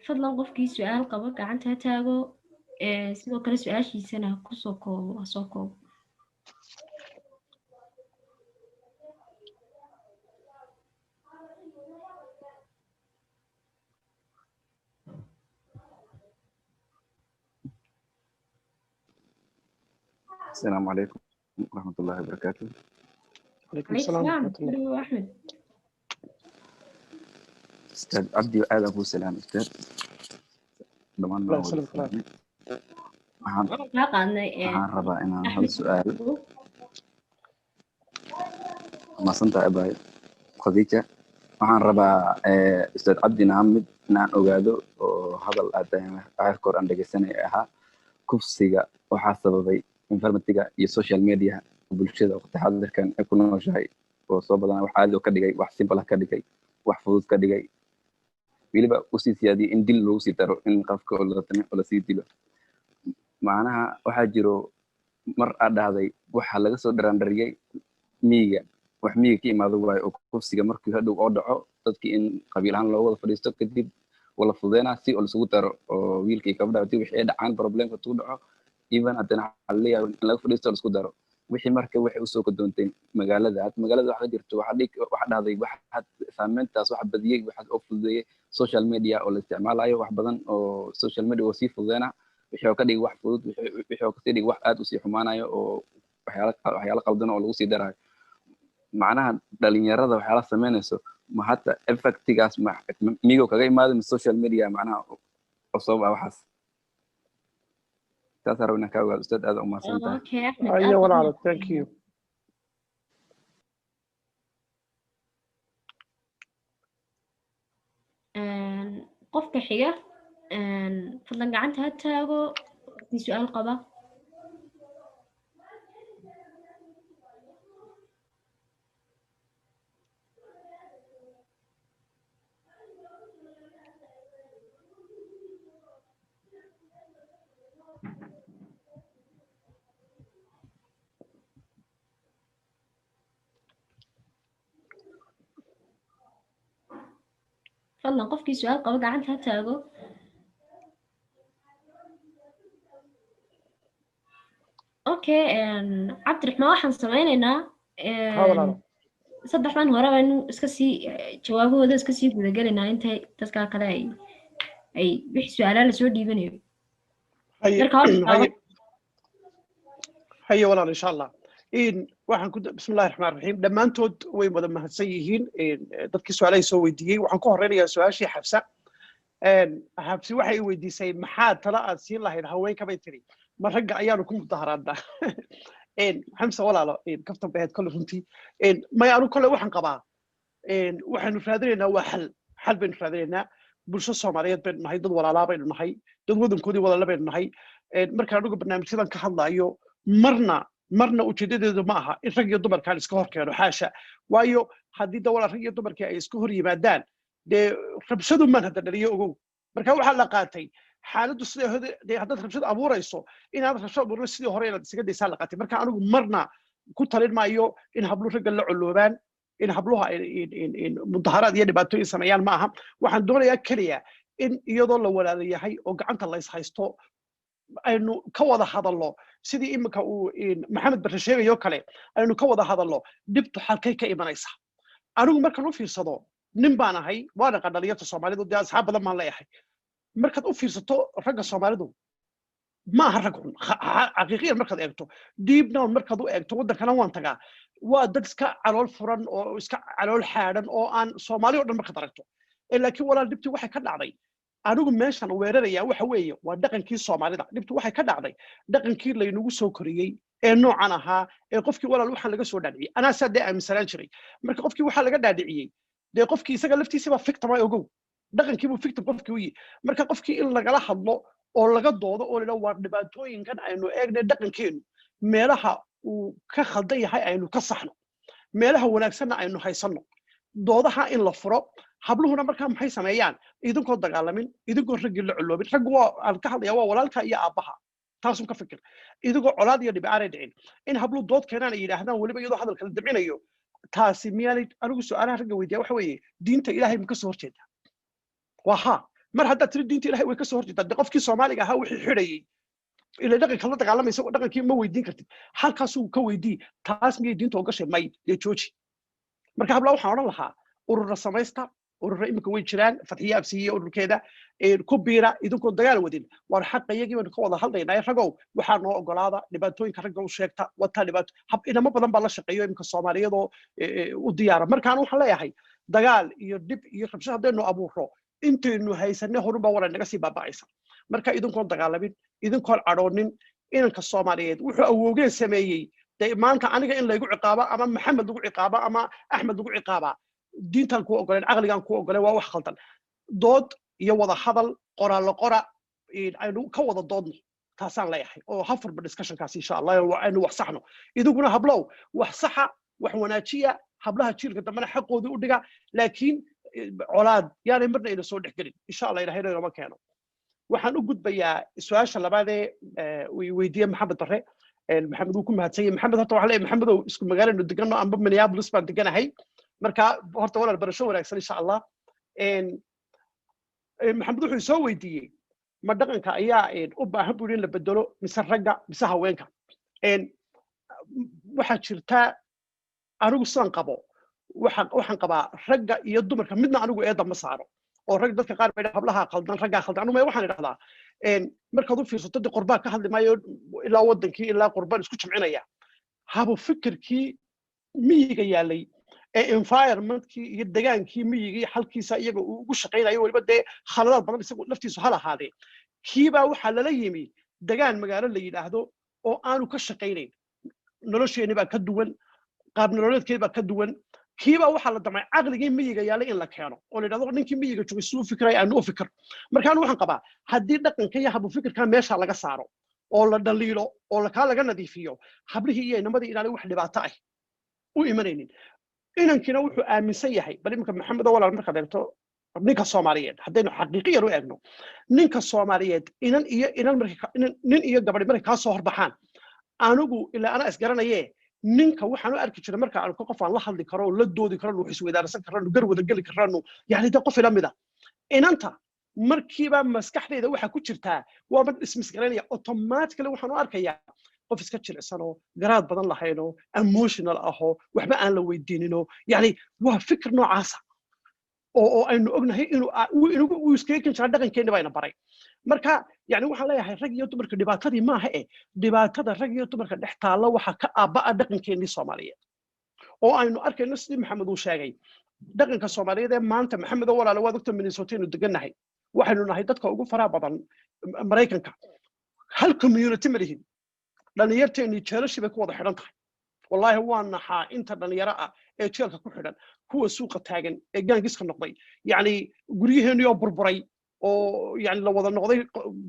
Fadlan qofkii su-aal qabo gacanta ha taago, sidoo kale su-aashiisana ha kusoo koobo, ha soo koobo.
السلام عليكم ورحمة الله وبركاته.
Calaykum
عليكم
asalaam
السلام.
waraxmatullah.
Hello, Axmed.
أستاذ عبدي آدم أبو سلام أستاذ ضمان
Allah
ما هو
yسلمك walaal.
waxaan
Waan kaa qaadnay
waxaan rabaa inaan hal
Axmed.
su'aal mahadsantahay abaay Khadiija. Waxaan rabaa Ustaad Cabdi Naamid inaan ogaado oo hadal aad aayar kor aan dhegeysanay ahaa kufsiga waxaa sababay environmentiga iyo social media bulshada waqti xaadirkan ay ku nooshahay oo soo badanaa wax caadi oo ka dhigay, wax simple ah ka dhigay, wax fudud ka dhigay, weliba usii siyaadiyey in dil lagu sii daro, in qofka oo la ratame oo lasii dilo. Macnaha waxaa jiro mar aad dhahday waxaa laga soo dharaandhariyey miyiga, wax miyiga ka imaado waayo oo kufsiga markii hadhow oo dhaco dadkii in qabiil ahaan loo wada fadhiisto kadib wala fududeynaa si oo laisugu daro oo wiilka iyo gabadha hadii wixii ay dhacaan problemka tuu dhaco even haddana waxaa laleeyahay in laga fadhiisto oo laisku daro wixii. Marka waxay usoo kadoontay magaalada, hadda magaalada waxa ka jirto waxaa dhig waxa dhahday waxa saameyntaas waxa badiyey waxa oo fududeeyey social media oo la isticmaalayo, wax badan oo social media oo sii fududeynaa wixii oo ka dhigay wax fudud, wixii oo kasii dhigay wax aad usii xumaanayo oo waxyaalo qaldan oo lagu sii darayo. Macnaha dhalinyarada waxyaala sameynayso ma hata effectigaas ma migo kaga imaado ma social media macnaha oo sabab ah waxaas? Taasaan raba inaan kaa ogaado ustaad, aad u mahadsan tahay.
Okay, Axmed, aad
Ayo
baad
walaalo, thank you.
Qofka xiga, fadlan gacanta ha taago qofkii su-aal qaba. Fadlan qofkii su-aal qaba gacanta ha taago. Okay, Cabdiraxmaan, waxaan sameynaynaa
Ha walaalo.
Saddexdan hore baynu iska sii jawaabahooda iska sii gudagelaynaa intay dadka kale ay wixii su-aalaha lasoo dhiibanayo.
Haye.
Marka hore
Haye haye walaal, insha Allah. In waxaan ku bismillahi raxmaan raxiim, dhammaantood way wada mahadsan yihiin dadkii su-aalahay soo weydiiyey. Waxaan ku horeynayaa su-aashii Xabsa. Xabsi waxay i weydiisay maxaa tala aad siin lahayd haweenka bay tiri, ma ragga ayaanu ku mudaharaadnaa? Xamsa walaalo, kaftan bay ahayd kolle runtii. Maya, anu kolle waxaan qabaa waxaynu raadinaynaa waa xal, xal baynu raadinaynaa. Bulsho Soomaaliyeed baynu nahay, dad walaalaa baynu nahay, dad wadankoodii walaala baynu nahay. Markaan anigu barnaamijyadan ka hadlaayo marna marna ujeedadeedu ma aha in rag iyo dumarkaan iska hor keeno, xaasha. Waayo haddii da walaal rag iyo dumarkii ay iska hor yimaadaan dee rabshadu maan hadda dhaliyo ogow. Marka waxaa la qaatay xaaladdu sidee hore dee haddaad rabshad abuurayso inaad rabshad abuurin sidii hore inaad isaga daysaa la qaatay. Marka anigu marna ku talin maayo in habluhu ragga la coloobaan, in habluha ay in mudaharaad iyo dhibaatooyin sameeyaan ma aha. Waxaan doonayaa keliya in iyadoo la walaala yahay oo gacanta la is haysto aynu ka wada hadallo sidii iminka uu Maxamed Barre sheegayo kale, aynu ka wada hadallo dhibtu halkay ka imanaysa. Anigu markaan u fiirsado nin baan ahay, waan aqaan dhalinyarta Soomaalidu, dee asxaab badan baan leeyahay. Markaad u fiirsato ragga Soomaalidu ma aha rag xun xaqiiqiyan markaad eegto, deep down markaad u eegto. Waddankana waan tagaa, waa dad iska calool furan oo iska calool xaadhan oo aan Soomaali oo dhan markaad aragto. Laakiin walaal dhibtii waxay ka dhacday, anigu meeshan weeraraya waxa weeye waa dhaqankii Soomaalida. Dhibtu waxay ka dhacday dhaqankii laynagu soo koriyey ee noocan ahaa ee qofkii walaal waxaan laga soo dhaadhiciyey. Anaa saa dee aaminsanaan jiray. Marka qofkii waxaa laga dhaadhiciyey dee qofkii isaga laftiisa baa victim ay ogow, dhaqankii buu victim qofkii u yihi. Marka qofkii in lagala hadlo oo laga doodo oo la waa dhibaatooyinkan aynu eegnay, dhaqankeenu meelaha uu ka khaldan yahay aynu ka saxno, meelaha wanaagsanna aynu haysanno, doodaha in la furo. Habluhuna markaa maxay sameeyaan? Idinkoo dagaalamin, idinkoo raggii la coloobin, raggu waa aan ka hadlaya waa walaalka iyo aabbaha. Taasun ka fikir, idigoo colaad iyo dhib aanay dhicin in hablu dood keenaan ay yidhaahdaan, weliba iyadoo hadalka la dabcinayo. Taasi miyaanay? Anigu su-aalaha ragga weydiiya waxa weeye: diinta Ilaahay ma ka soo horjeedaa? Waa haa. Mar haddaad tiri diinta Ilahay way ka soo horjeedaa, de qofkii Soomaaliga ahaa wixii xidhayay ila dhaqanka la dagaalamaysa, dhaqankii ma weydiin kartid, halkaasuu ka weydii. Taas miyay diinta ogashay? May. Dee jooji. Marka hablaa waxaan odhan lahaa: urura samaysta. Urura iminka way jiraan, Fadxiye Absiiye ururkeeda ku biira, idinkoo dagaal wadin. Waar xaqa iyagii baynu ka wada hadlaynaa, ragow, waxaa noo ogolaada. Dhibaatooyinka ragga u sheegta wataa dhibaato hab inamo badan baa la shaqeeyo iminka Soomaaliyadoo u diyaara. Markaan waxaan leeyahay, dagaal iyo dhib iyo rabsho haddaynu abuurro, intaynu haysanay horunbaa wala naga sii baaba'aysa. Marka idinkoon dagaalamin, idinkoon cadhoonin, inanka Soomaaliyeed wuxuu awoogeen sameeyey, dee maanta aniga in laygu ciqaabo ama Maxamed lagu ciqaabo ama Axmed lagu ciqaabaa, diintaan kuu ogoleen, caqligaan kuu ogoleen, waa wax khaldan. Dood iyo wada hadal, qoraallo qora, aynu ka wada doodno. Taasaan leeyahay oo ha furba discussionkaas, insha Allah aynu wax saxno. Idiguna hablow wax saxa, wax wanaajiya, hablaha jiilka dambena xaqoodii u dhiga, laakiin colaad yaanay marna ina soo dhex gelin, insha Allah Ilahayna inoma keeno. Waxaan u gudbayaa su-aasha labaadee weydiiye Maxamed Barre. Maxamed wuu ku mahadsan yahay. Maxamed, horta waxaan leeyahay, Maxamedow, isku magaalanu degano amba Minneapolis baan deganahay. Marka horta walaal, barasho wanaagsan, insha Allah. Maxamed wuxuu soo weydiiyey: ma dhaqanka ayaa u baahan buu in la bedelo, mise ragga, mise haweenka? Waxaa jirta, anigu sidaan qabo, waxaan qabaa ragga iyo dumarka midna anigu eedda ma saaro. Oo rag, dadka qaar bay hablaha khaldan, raggaa khaldan. Anigu waxaan idhahdaa, markaad u fiirsato, dee qorbaa ka hadli maayo, ilaa waddankii ilaa qurbaan isku jamcinaya, habu fikirkii miyiga yaalay ee environmentkii iyo degaankii miyigii xalkiisa iyaga uu ugu shaqaynayo, weliba dee khaladaad badan isagu laftiisu hal ahaadee, kiibaa waxaa lala yimi degaan magaalo la yidhaahdo oo aanu ka shaqaynayn. Nolosheenni baa ka duwan, qaab nololeedkeedi baa ka duwan. Kiibaa waxaa la damcay caqligii miyiga yaalay in la keeno oo la yidhahdo ninkii miyiga joogay siduu u fikiraya aanu u fikir. Markaan waxaan qabaa, haddii dhaqanka iyo habu fikirka meesha laga saaro oo la dhaliilo oo kaa laga nadiifiyo, hablihii iyo inamadii inaanay wax dhibaato ah u imanaynin. Inankiina wuxuu aaminsan yahay, bal iminka Maxamed oo walaal, markaad eegto ninka Soomaaliyeed, haddaynu xaqiiqiyan u eegno ninka Soomaaliyeed, inan iyo inan markay, nin iyo gabadhi markay kaa soo horbaxaan, anigu ilaa anaa isgaranaye, ninka waxaan u arki jiray marka aan qof aan la hadli karo oo la doodi karo, wax isweydaarsan karano, gar wada geli karano, yani de qof ila mid a. Inanta markiiba maskaxdayda waxaa ku jirtaa waa mar dismiss garaynaya automatically. Waxaan u arkayaa qof iska jilicsanoo garaad badan lahaynoo emotional ahoo waxba aan la weydiininoo, yani waa fikir noocaasa oo aynu ognahay inuu uu iskaga ken jiraa. Dhaqankeenni bayna baray. Marka yani waxaan leeyahay, rag iyo dumarka dhibaatadii maaha e, dhibaatada rag iyo dumarka dhex taalla waxaa ka aabba'a dhaqankeennii Soomaaliyeed oo aynu arkayno, sidii Maxamed uu sheegay, dhaqanka Soomaaliyeed ee maanta. Maxamed oo walaale, waad ogta, Minnesota aynu degannahay, waxaynu nahay dadka ugu faraha badan Maraykanka. Hal community ma lihin. Dhallinyarteennii jeelashii bay ku wada xidhan tahay. Wallaahi waa naxaa inta dhallinyaro ah ee jeelka ku xidhan, kuwa suuqa taagan ee gangiska noqday, yacni guryaheennii oo burburay oo yani la wada noqday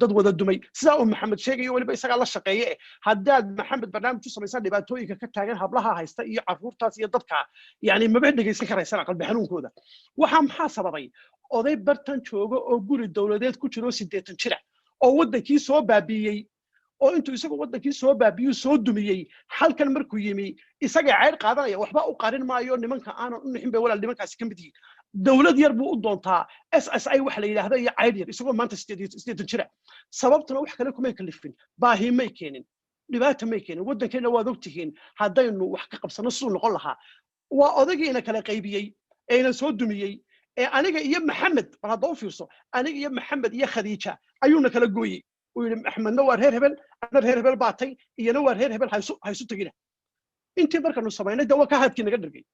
dad wada dumay, sidaa uu Maxamed sheegayo, weliba isagaa la shaqeeye. Eh, haddaad Maxamed barnaamij u samaysaan dhibaatooyinka ka taagan hablaha haysta iyo carruurtaas iyo dadka, yani maba dhegaysan karaysana qalbi xanuunkooda. Waxaa maxaa sababay? Oday bartan jooga oo guri dowladeed ku jiro, 80 jira, oo waddankii soo baabiiyey, oo intuu isagu waddankii soo baabiyuu soo dumiyey, halkan markuu yimi isagaa ceyr qaadanaya. Waxba u qarin maayo, nimanka aanan u nixin bay walaal nimankaasi ka mid yihiin. Dowlad yar buu u doontaa, SSI wax la yidhaahda iyo ceyr yar, isagoo maanta 88 jira. Sababtuna wax kale kumay kalifin, baahi may keenin, dhibaata may keenin. Waddankeenna waad ogtihiin haddaynu wax ka qabsano siduu noqon lahaa. Waa odagiina kala qaybiyey eena soo dumiyey ee aniga iyo Maxamed, bal hadda u fiirso, aniga iyo Maxamed iyo Khadiija ayuuna kala gooyey. Uu yidhi Axmedna waa reer hebel, adna reer hebel baatay, iyana waa reer hebel, haysu tegina. Intii markaanu samaynay de waa ka haadkii naga dhargay,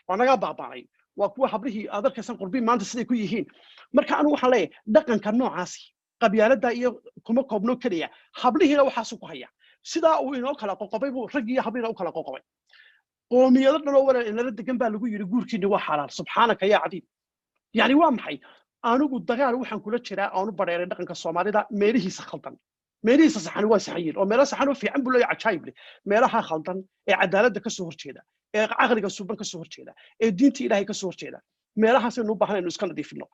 waa naga baabaanay, waa kuwa habrihii aad arkaysan qurbii maanta siday ku yihiin. Marka anigu waxaan leeyahay, dhaqanka noocaasi qabyaaladda iyo kuma koobno keliya, hablihiina waxaasu ku haya. Sidaa uu inoo kala qoqobay buu rag iyo hablihiina u kala qoqobay. Qoomiyado dhan oo walaal inala degan baa lagu yidhi guurkiinni waa xalaal. Subxaanaka yaa cadiim! Yani waa maxay? Anigu dagaal waxaan kula jiraa aanu bareeray dhaqanka Soomaalida meelihiisa khaldan. Meelihiisa saxan waa saxan, oo meelo saxan oo fiican buu leeyahay, cajaayib leh. Meelaha khaldan ee cadaaladda ka soo horjeeda, ee caqliga suuban ka soo horjeeda, ee diinta Ilaahay ka soo horjeeda, meelahaasaynu u baahan aynu iska nadiifino.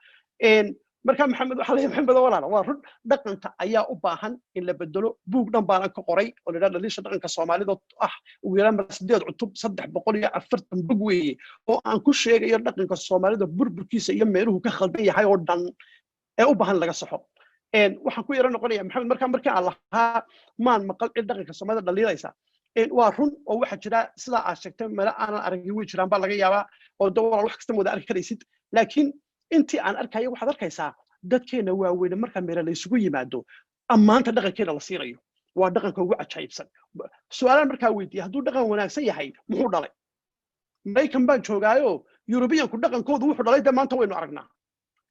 Marka Maxamed, waxaa leeyahay, Maxamed walaala, waa run, dhaqanka ayaa u baahan in la bedelo. Buug dhan baana ka qoray oo la yidhahdo Dhaliisha Dhaqanka Soomaalida, ah ugu yaraan mar 8 cutub, 340 bog weeye, oo aan ku sheegayo dhaqanka Soomaalida burburkiisa iyo meeluhu ka khaldan yahay oo dhan ee u baahan laga saxo. Waxaan ku yaro noqonaya Maxamed, markaa markii aan lahaa maan maqal cid dhaqanka Soomaalida dhaliilaysa, waa run oo waxaa jira sidaa aad sheegtay, meelo aanan aragin way jiraan baa laga yaabaa, oo de walaal wax kasta ma wada arki karaysid. Laakiin intii aan arkayo, waxaad arkaysaa dadkeena waaweyne marka meelo la isugu yimaado ammaanta dhaqankeena la siinayo, waa dhaqanka ugu cajaa'ibsan. Su-aalaan markaa weydiiya: hadduu dhaqan wanaagsan yahay, muxuu dhalay? Maraykan baan joogaayo, Yurubiyanku dhaqankoodu wuxuu dhalay de maanta waynu aragnaa,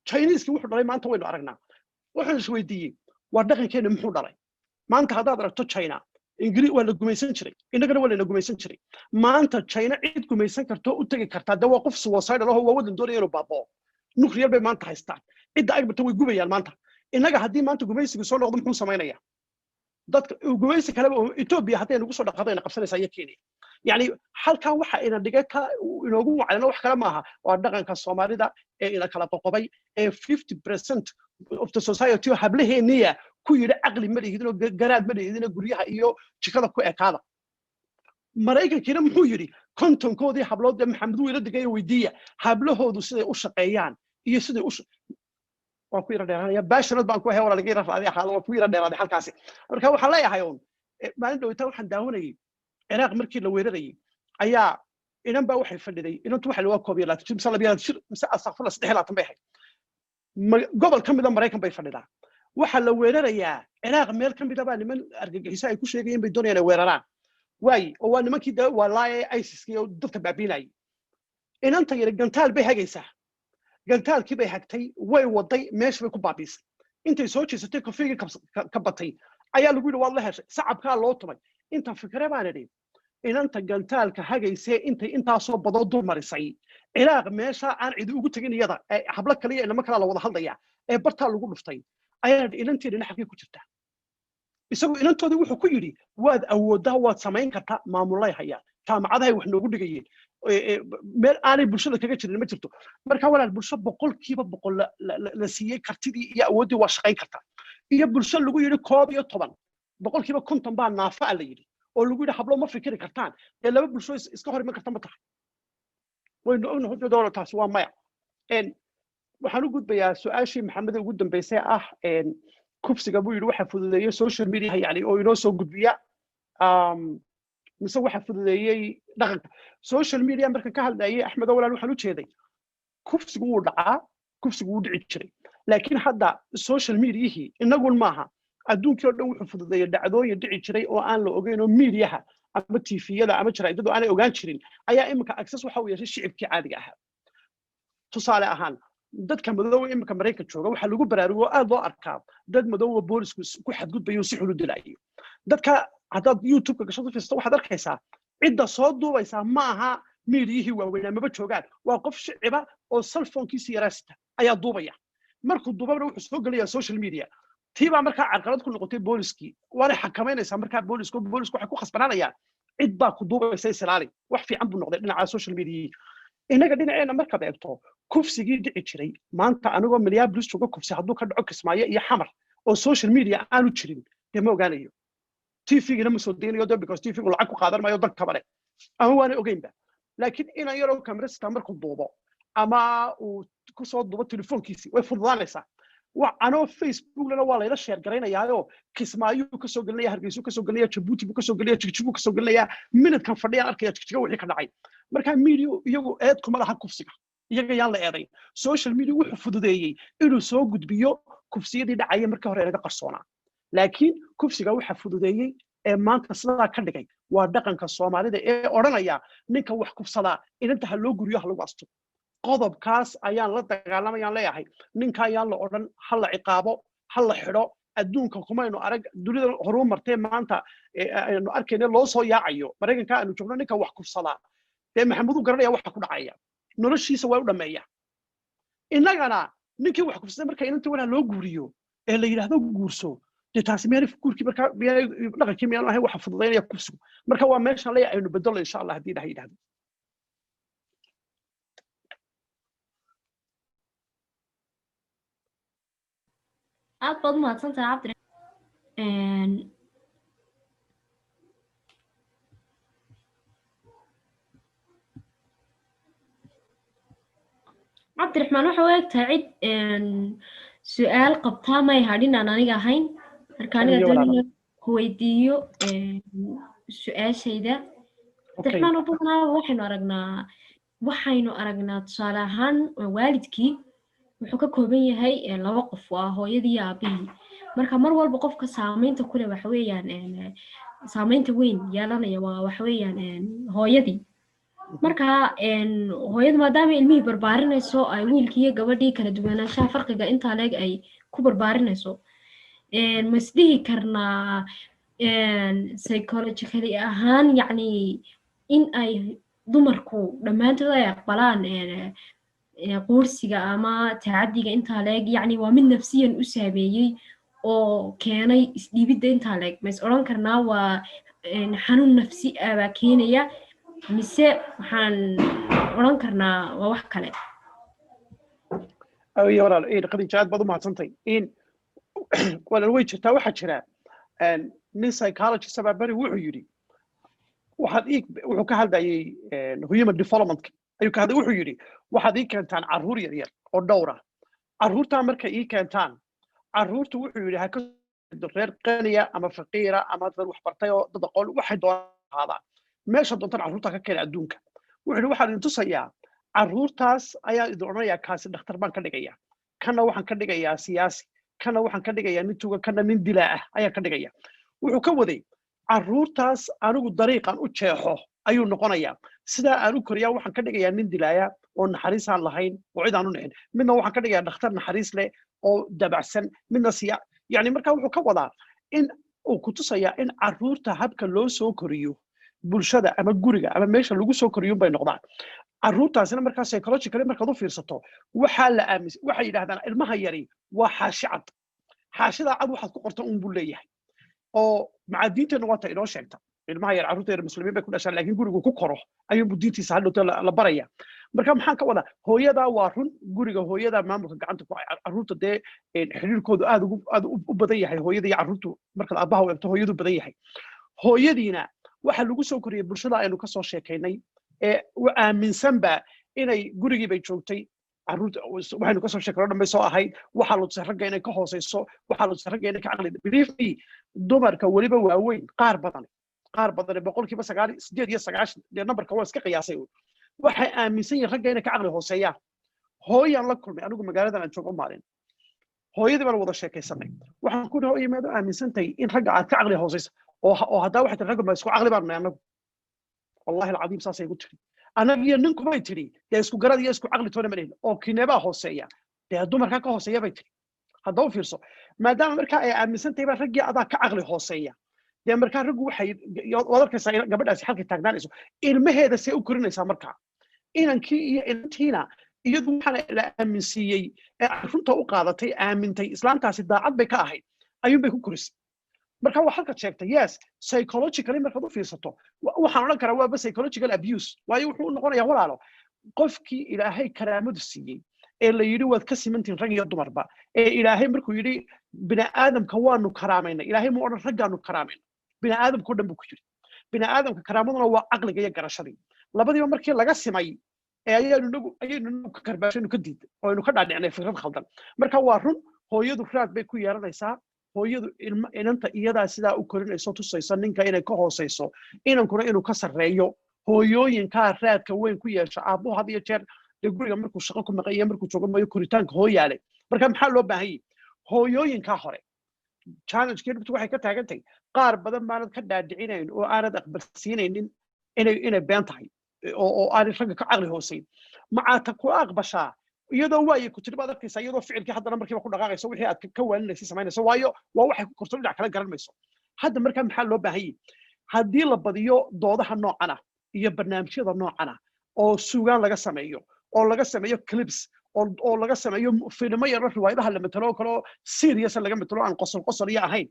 Chiniiski wuxuu dhalay maanta waynu aragnaa. Waxaan isweydiiyey, waa dhaqankeena muxuu dhalay? Maanta haddaad aragto China, Ingiri waa la gumaysan jiray, innagana waa layna gumaysan jiray. Maanta China cid gumaysan karto u tegi kartaa de waa qof suicidal ahoo waa waddan doonaya inuu baaba'o. Nuclear bay maanta haystaan, cidda agbarta way gubayaan. Maanta innaga haddii maanta gumaysigu soo noqdo, muxuu samaynayaa dadka? Gumaysi kaleba Ethiopia hadday nagu soo dhaqado, ina qabsanaysaa, iyo Kenya. Yani halkan waxa ina dhigay ka inoogu wacdana wax kale maaha, waa dhaqanka Soomaalida ee ina kala qoqobay, ee 50% of the society oo hablaheeniya ku yidhi caqli ma lihidin oo garaad ma lihidin, guryaha iyo jikada ku ekaada. Maraykankiina muxuu yidhi? 50-koodii hablood ee Maxamed wiila degay weydiiya hablahoodu siday u shaqeeyaan iyo siday u. Waan ku yara dheeraanaya, baashanad baan ku ahay, walaa laga yara raaday ahaado, waan ku yara dheeraaday halkaasi. Marka waxaan leeyahay uun, maalin dhowita waxaan daawanayay Ciraaq markii la weerarayay ayaa inan baa waxay fadhiday, inantu waxa waa 21 jir mise 22 jir mise, astakfurla, 23 bay ahayd. Gobol ka mida Maraykan bay fadhidaa. Waxaa la weerarayaa Ciraaq meel ka mida baa niman argagixiso ay ku sheegayeen bay doonayaan inay weeraraan waayi, oo waa nimankii de waa laaye ISIS oo dadka baabiinayay. Inanta yari gantaal bay hagaysaa, gantaalkii bay hagtay, way waday, meesha bay ku baabiisay. Intay soo jeesatay kofeygii ka batay ayaa lagu yidhi, "Waad la heshay." Sacabkaa loo tumay. Intan fikre baan idhi, inanta gantaalka hagaysee intay intaasoo badoo dul marisay Ciraaq, meesha aan cidi ugu tegin iyada, ee hablo kale iyo inamo kalaa la wada hadlaya ee bartaa lagu dhuftay, ayaa idhi, inanteedina xagee ku jirtaa? Isagu inantoodii wuxuu ku yidhi, "Waad awooddaa, waad samayn kartaa." Maamulay hayaan, jaamacadahay wax noogu dhigayeen, meel aanay bulshada kaga jirin ma jirto. Marka walaal, bulsho 100% la siiyey kartidii iyo awooddii waa shaqayn kartaa, iyo bulsho lagu yidhi 11 50% baa naafa a la yidhi, oo lagu yidhi hablo ma fikiri kartaan, dee laba bulsho iska hor iman karta ma tahay? Waynu ognahay doona taasi waa maya. Waxaan u gudbayaa su-aashii Maxamed ugu dambeysay, ah kufsiga buu yidhi waxa fududeeyey social media, yani oo inoo soo gudbiya, mise waxa fududeeyey dhaqanka? Social media markan ka hadlayay, Axmed oo walaal, waxaan u jeeday kufsigu wuu dhacaa, kufsigu wuu dhici jiray, laakiin hadda social mediahii inagun maaha, adduunkii oo dhan wuxuu fududeeyey dhacdooyin dhici jiray oo aan la ogeyn, oo mediaha ama TV-yada ama jaraa'idadu aanay ogaan jirin, ayaa iminka access waxa uu yeeshay shicibkii caadiga ahaa. Tusaale ahaan, dadka madoowa iminka Maraykan jooga waxaa lagu baraarugo aad loo arkaa dad madoowa boolisku ku xadgudbayo, si xun u dilaayo dadka. Haddaad YouTube-ka gasho fiirsato, waxaad arkaysaa cidda soo duubaysaa ma aha miidiyihii waaweynaa, maba joogaan, waa qof shiciba oo cellphonekiisa yaraa sita ayaa duubaya. Markuu duubabna wuxuu soo gelayaa social media. Tii baa markaa carqalad ku noqotay booliskii, waanay xakamaynaysaa markaa boolisku. Boolisku waxay ku khasbanaanayaan cid baa ku duubaysa isilaali. Wax fiican buu noqday dhinaca social media. Innaga dhinaceena markaad eegto, kufsigii dhici jiray, maanta anigoo Minneapolis jooga, kufsi hadduu ka dhaco Kismaayo iyo Xamar oo social media aanu jirin, dee ma ogaanayo, TV-gina ma soo deynayo de, because TV-gu lacag ku qaadan maayo dan kabale ama waanay ogeynba. Laakiin inan yaroo camera sita markuu duubo ama uu kusoo duubo telefoonkiisii, way fududaanaysaa. Anoo Facebooklana waa layla share garaynayaayo, Kismaayuu kasoo gelinaya, Hargeysuu kasoo gelinaya, Jabuuti buu kasoo gelinaya, Jigjiguu kasoo gelinaya, minutkan fadhiyaan arkaya Jigjiga wixii ka dhacay. Marka media iyagu eed kuma laha kufsiga, iyaga yaan la eedayn. Social media wuxuu fududeeyey inuu soo gudbiyo kufsiyadii dhacaya markii hore laga qarsoonaa, laakiin kufsiga waxa fududeeyey ee maanta sidaa ka dhigay waa dhaqanka Soomaalida ee odhanaya ninka wax kufsadaa inanta ha loo guriyo, ha lagu asto. Qodobkaas ayaan la dagaalamayaan leeyahay. Ninka ayaan la odhan ha la ciqaabo, ha la xidho. Adduunka kumaynu arag, dunida horuu martee maanta aynu arkayna loo soo yaacayo, Maraykanka aanu joogno, ninka wax kufsadaa dee Maxamed uu garanaya waxa ku dhacaya, noloshiisa waa u dhammeeya. Innagana ninkii wax kufsaday marka inanta walaa loo guuriyo ee la yidhaahdo guurso, dee taasi miyaanay guurkii marka miyaanay dhaqankii miyaanu ahayn waxa fududaynaya kufsigu? Marka waa meeshaan leeyahay aynu bedelo, insha Allah, haddii Ilahay yidhahdo.
Aad baad umahadsantahay, Cabdi. Cabdiraxmaan, waxa u egtahay cid su-aal qabtaa may hadhin aan aniga ahayn. Marka aniga doonaya ku weydiiyo su-aashayda, Cabdiraxmaan. Oo badanaaba waxaynu aragnaa tusaale ahaan waalidkii wuxuu ka kooban yahay laba qof, waa hooyadii iyo aabihii. Marka mar walba qofka saameynta kule waxa weeyaan, saameynta weyn yeelanaya waa waxa weeyaan hooyadii. Marka hooyadu maadaama ilmihii barbaarinayso, ay wiilkii iyo gabadhii kala duwanaanshaha farqiga intaa leeg ay ku barbaarinayso, ma isdhihi karnaa psychologically ahaan, yacni in ay dumarku dhammaantood ay aqbalaan quursiga ama tacadiga intaa leeg, yacni waa mid nafsiyan u saameeyey oo keenay isdhiibidda intaa leeg? Ma is odhan karnaa waa xanuun nafsi ah baa keenaya, mise waxaan odhan karnaa waa wax kale?
Ayo walaal Khadiija, aad baad u mahadsantay. In walaal way jirtaa. Waxaa jira nin psychologist baa beri wuxuu yidhi, waxaad ii wuxuu ka hadlayay human developmentka ayuu ka hadlay. Wuxuu yidhi, waxaad ii keentaan carruur yar yar oo dhowr ah. Carruurtaa markay ii keentaan, carruurtu wuxuu yidhi ha ka reer qaniya ama faqiira ama dad wax bartay oo dad aqoon waxay doonaan ahaadaan, meesha doontaan carruurtaa ka keena adduunka. Wuxuu yidhi, waxaan idin tusayaa carruurtaas ayaa idin odhanayaa, kaasi dhakhtar baan ka dhigaya, kana waxaan ka dhigayaa siyaasi, kana waxaan ka dhigayaa nin tuga, kana nin dilaa ah ayaan ka dhigaya. Wuxuu ka waday carruurtaas anigu dariiqan u jeexo ayuu noqonayaa. Sidaa aan u koriyaa, waxaan ka dhigayaa nin dilaaya oo naxariis aan lahayn oo cid aan u nixin, midna waxaan ka dhigayaa dhakhtar naxariis leh oo dabacsan, midna siya. Yani marka wuxuu ka wadaa in uu ku tusayaa in carruurta habka loo soo koriyo bulshada ama guriga ama meesha lagu soo koriyun bay noqdaan carruurtaasina. Markaa psychologically markaad u fiirsato, waxaa la aaminsan, waxay yidhahdaan ilmaha yari waa xaashi cad, xaashidaa cad waxaad ku qorta un buu leeyahay. Oo macaadiinteenna waata inoo sheegta ilmaha yar, carruurta yar muslimiin bay ku dhashaan, laakiin gurigu ku koro ayuunbu diintiisa hadhowta la baraya. Marka maxaan ka wadaa? Hooyadaa waa run, guriga hooyadaa maamulka gacanta ku, carruurta dee xiriirkoodu aad ugu aad u badan yahay hooyada iyo carruurtu. Markaad aabbaha u eegto, hooyadu badan yahay. Hooyadiina waxa lagu soo koriyey bulshada aynu ka soo sheekaynay ee aaminsanba inay gurigii bay joogtay. Carruurta waxaynu kasoo sheekayno dhan bay soo ahayd. Waxaa la tusay ragga inay ka hooseyso, waxaa la tusay ragga inay ka caqli. Believe me, dumarka weliba waaweyn qaar badan, 98%, dee nambarka waa iska qiyaasay uun, waxay aaminsan yihiin ragga inay ka caqli hooseeyaan. Hooyaan la kulmay anigu magaaladan aan joogo maalin. Hooyadii baan wada sheekaysanay. Waxaan ku dhahay, hooyo, maad u aaminsantahay in ragga aad ka caqli hooseysa? Oo haddaa waxay tiri, ragga ma isku caqli baanu nahay annagu? Wallahi alcadiim saasay igu tiri. Annaga iyo ninkumay tiri dee isku garad iyo isku caqli toona ma lihin, oo kineebaa hooseeya? Dee dumarkaa ka hooseeya bay tiri. Haddaba u fiirso, maadaama markaa ay aaminsan tahay baa raggii adaa ka caqli hooseeya, dee markaa raggu waxay waad arkaysaa in gabadhaasi halkay taagnaanayso ilmaheeda see u korinaysaa. Markaa inankii iyo inantiina iyadu waxaana la aaminsiiyey ee ay runta u qaadatay, aamintay, islaantaasi daacad bay ka ahayd, ayuun bay ku korisay. Marka waa halkaad sheegtay, yes, psychologically markaad u fiirsato, waxaan odhan karaa waaba psychological abuse. Waayo wuxuu u noqonayaa, walaalo, qofkii Ilaahay karaamadu siiyey ee la yidhi waad ka simantihin rag iyo dumarba, ee Ilaahay markuu yidhi bini aadamka waanu karaamaynay, Ilaahay mu odhan raggaanu karaamayna, bini aadamka o dhan buu ku yidhi. Bini aadamka karaamaduna waa caqliga iyo garashadii. Labadiiba markii laga simay ee ayaynu inagu ka karbaashaynu, ka diiday oo aynu ka dhaadhicnay fikrad khaldan. Marka waa run, hooyadu raad bay ku yeelanaysaa. Hooyadu ilma inanta iyadaa sidaa u korinayso, tusayso ninka inay ka hooseyso, inankuna inuu ka sarreeyo. Hooyooyinkaa raadka weyn ku yeesha. Aabbuhu had iyo jeer dee guriga markuu shaqo ku maqan yahay, markuu joogo mayo koritaanka hooyaale. Marka maxaa loo baahan yahay? Hooyooyinkaa hore challenge-kii dhibtu waxay ka taagantahay, qaar badan baanad ka dhaadhicinayn oo aanad aqbalsiinaynin inay been tahay oo aanay ragga ka caqli hooseyn. Macaata ku aqbashaa iyadoo waaye ku tiri baad arkaysaa iyadoo ficilkii haddana markiiba ku dhaqaaqayso wixii aad ka waaninaysay samaynayso. Waayo waa waxay ku korto, dhinac kale garan mayso hadda. Markaa maxaa loo baahan yahay? Haddii la badiyo doodaha noocan ah iyo barnaamijyada noocan ah, oo suugaan laga sameeyo, oo laga sameeyo clips, oo laga sameeyo filimo yaro, riwaayadaha la matalo oo kale oo serious laga matalo, aan qosol qosol iyo ahayn,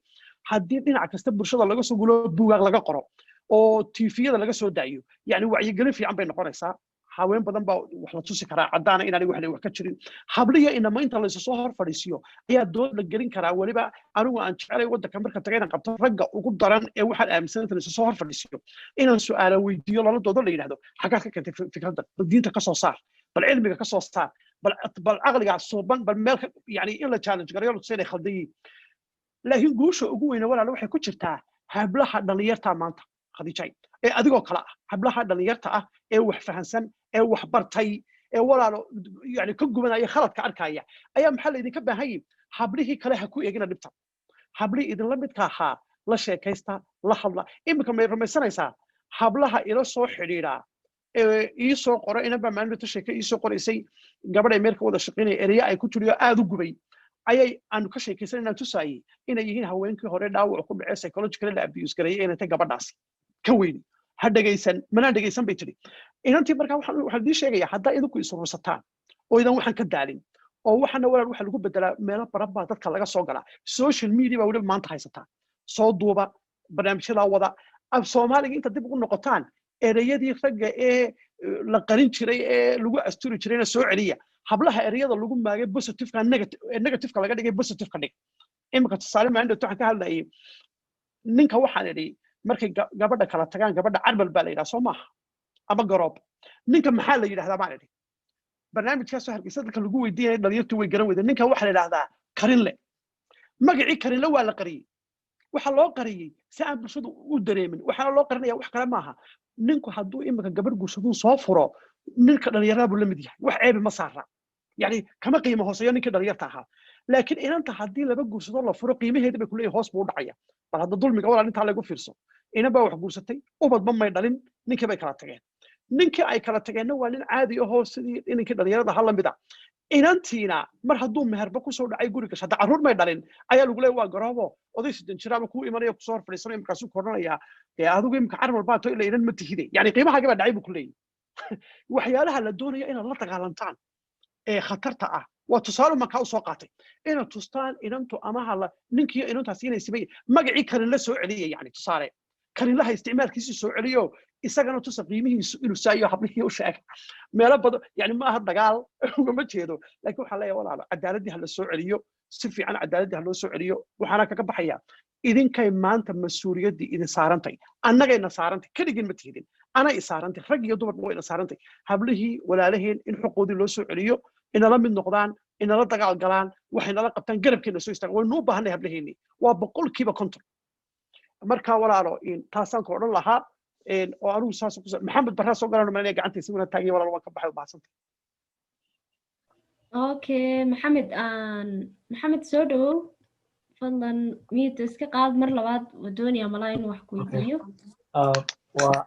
haddii dhinac kasta bulshada laga soo gulo, buugaag laga qoro oo TV-yada laga soo daayo, yani wacyigelin fiican bay noqonaysaa. Haween badan baa wax la tusi karaa caddaana inaanay wax wax ka jirin. Habliya inama inta laysu soo hor fadhiisiyo ayaa dood la gelin karaa. Weliba anigu aan jecelay waddanka marka tagay inaan qabto ragga ugu daran ee waxaan aaminsan inta laysu soo hor fadhiisiyo inaan su'aala weydiiyo, lala doodo, la yidhahdo: "Xaggaad ka keentay fikraddan? Bal diinta ka soo saar, bal cilmiga ka soo saar, bal caqliga suuban, bal meel." Yani in la challenge garayo, la tuso inay khaldan yihiin. Laakiin guusha ugu weyne, walaala, waxay ku jirtaa hablaha dhalinyarta maanta, Khadiijay, ee adigoo kale ah, hablaha dhalinyarta ah ee wax fahansan, ee wax bartay, ee walaalo yani ka gubanaya khaladka arkaya ayaa. Maxaa laydinka baahan yihin? Hablihii kale ha ku eegina dhibta, hablihii idinla midka ahaa la sheekaysta, la hadla. Iminka may rumaysanaysaa hablaha ila soo xidhiidhaa ee ii soo qoro? Inan baa maalinta sheeke ii soo qoraysay, gabadh ay meel ka wada shaqaynaya, ereya ay ku tiriyo aad u gubay ayay aanu ka sheekaysan, inaan tusaayey inay yihiin haweenkii hore dhaawac ku dhacee, psychologically la abuse gareeyay, inay tay gabadhaasi ka weyni. "Ha dhegaysan, manaan dhegaysan," bay tidhi inantii. Markaa waxaan idiin sheegayaa, haddaa idinku isurursataan oo idan waxaan ka daalin oo waxana, walaal, waxa lagu bedelaa meelo badan baa dadka laga soo galaa. Social media baa weliba maanta haysataa, soo duuba barnaamijyadaa wada af Soomaaliga. Inta dib ugu noqotaan ereyadii ragga ee la qarin jiray ee lagu asturi jirayna soo celiya. Hablaha ereyada lagu maagay positiveka, negativeka laga dhigay positiveka dhig. Imika tusaale, maalin waxaan ka hadlayay ninka, waxaan idhi markay gabadha kala tagaan gabadha carmal baa la yidhaha, soo maaha, ama garoob. Ninka maxaa la yidhahdaa baan idhi. Barnaamijkaasoo Hargeysa dadka lagu weydiinaya, dhalinyartu way garan weyda. Ninka waxaa la yidhahdaa karinle. Magacii karinle waa la qariyey. Waxaa loo qariyey si aan bulshadu u dareemin. Waxaana loo qarinaya wax kale maaha, ninku hadduu imika gabadh guursaduu soo furo, ninka dhalinyarada buu la mid yahay, wax ceebi ma saara, yani kama qiimo hooseeyo ninkii dhalinyarta ahaa. Laakiin inanta haddii laba guursado la furo, qiimaheeda bay kuleeyahay hoos buu u dhacaya. Bal hadda dulmiga, walaal, intaa lagu fiirso. Inan baa wax guursatay, ubadba may dhalin, ninkii bay kala tageen. Ninkii ay kala tageenna waa nin caadi ahoo sidii inankii dhalinyarada ahaa lamid a. Inantiina mar hadduu meherba kusoo dhacay guriga, hadda carruur may dhalin, ayaa lagu leeya waa garoobo. Oday 30 jiraaba kuu imanaya, kusoo hor fadhiisanaya, markaasuu koranaya: "Dee adigu imika carmal baa to ila inan ma tihide, yani qiimahaagi baa dhacay," buu ku leeyahy. Waxyaalaha la doonaya inaad la dagaalantaan ee khatarta ah waa tusaale markaa usoo qaatay inaad tustaan inantu amaha la ninkiyo inantaasi inay simay. Magacii karinla soo celiya, yani tusaale karinlaha isticmaalkiisu soo celiyo, isagana tusa qiimihiisu inuu saayo. Hablihii u sheega meelo badan, yani maaha dagaal ugama jeedo, laakiin waxaan leeyahay, walaalo, cadaaladdii ha la soo celiyo, si fiican cadaaladdii ha loo soo celiyo. Waxaana kaga baxaya, idinkay maanta mas-uuliyaddii idin saarantay, annagayna saarantay, keligin ma tihidin, anay saarantay, rag iyo dumarba wayna saarantay. Hablihii walaalaheen in xuquuqdii loo soo celiyo, inala mid noqdaan, inala dagaal galaan, waxay nala qabtaan, garabkeena soo istaagan. Waynu u baahanay hablaheennii, waa 50%. Marka walaalo, taasaan ku odhan lahaa oo anigu saas ku Maxamed Barraa soo galaan malinaya, gacanta isaguna taagay. Walaalo, waan ka baxay, bahadsantay.
Okay, Maxamed, aan Maxamed soo dhawow, fadlan mute iska qaad mar labaad. Waa doonayaa malaa inuu wax ku weydiiyo.
Waa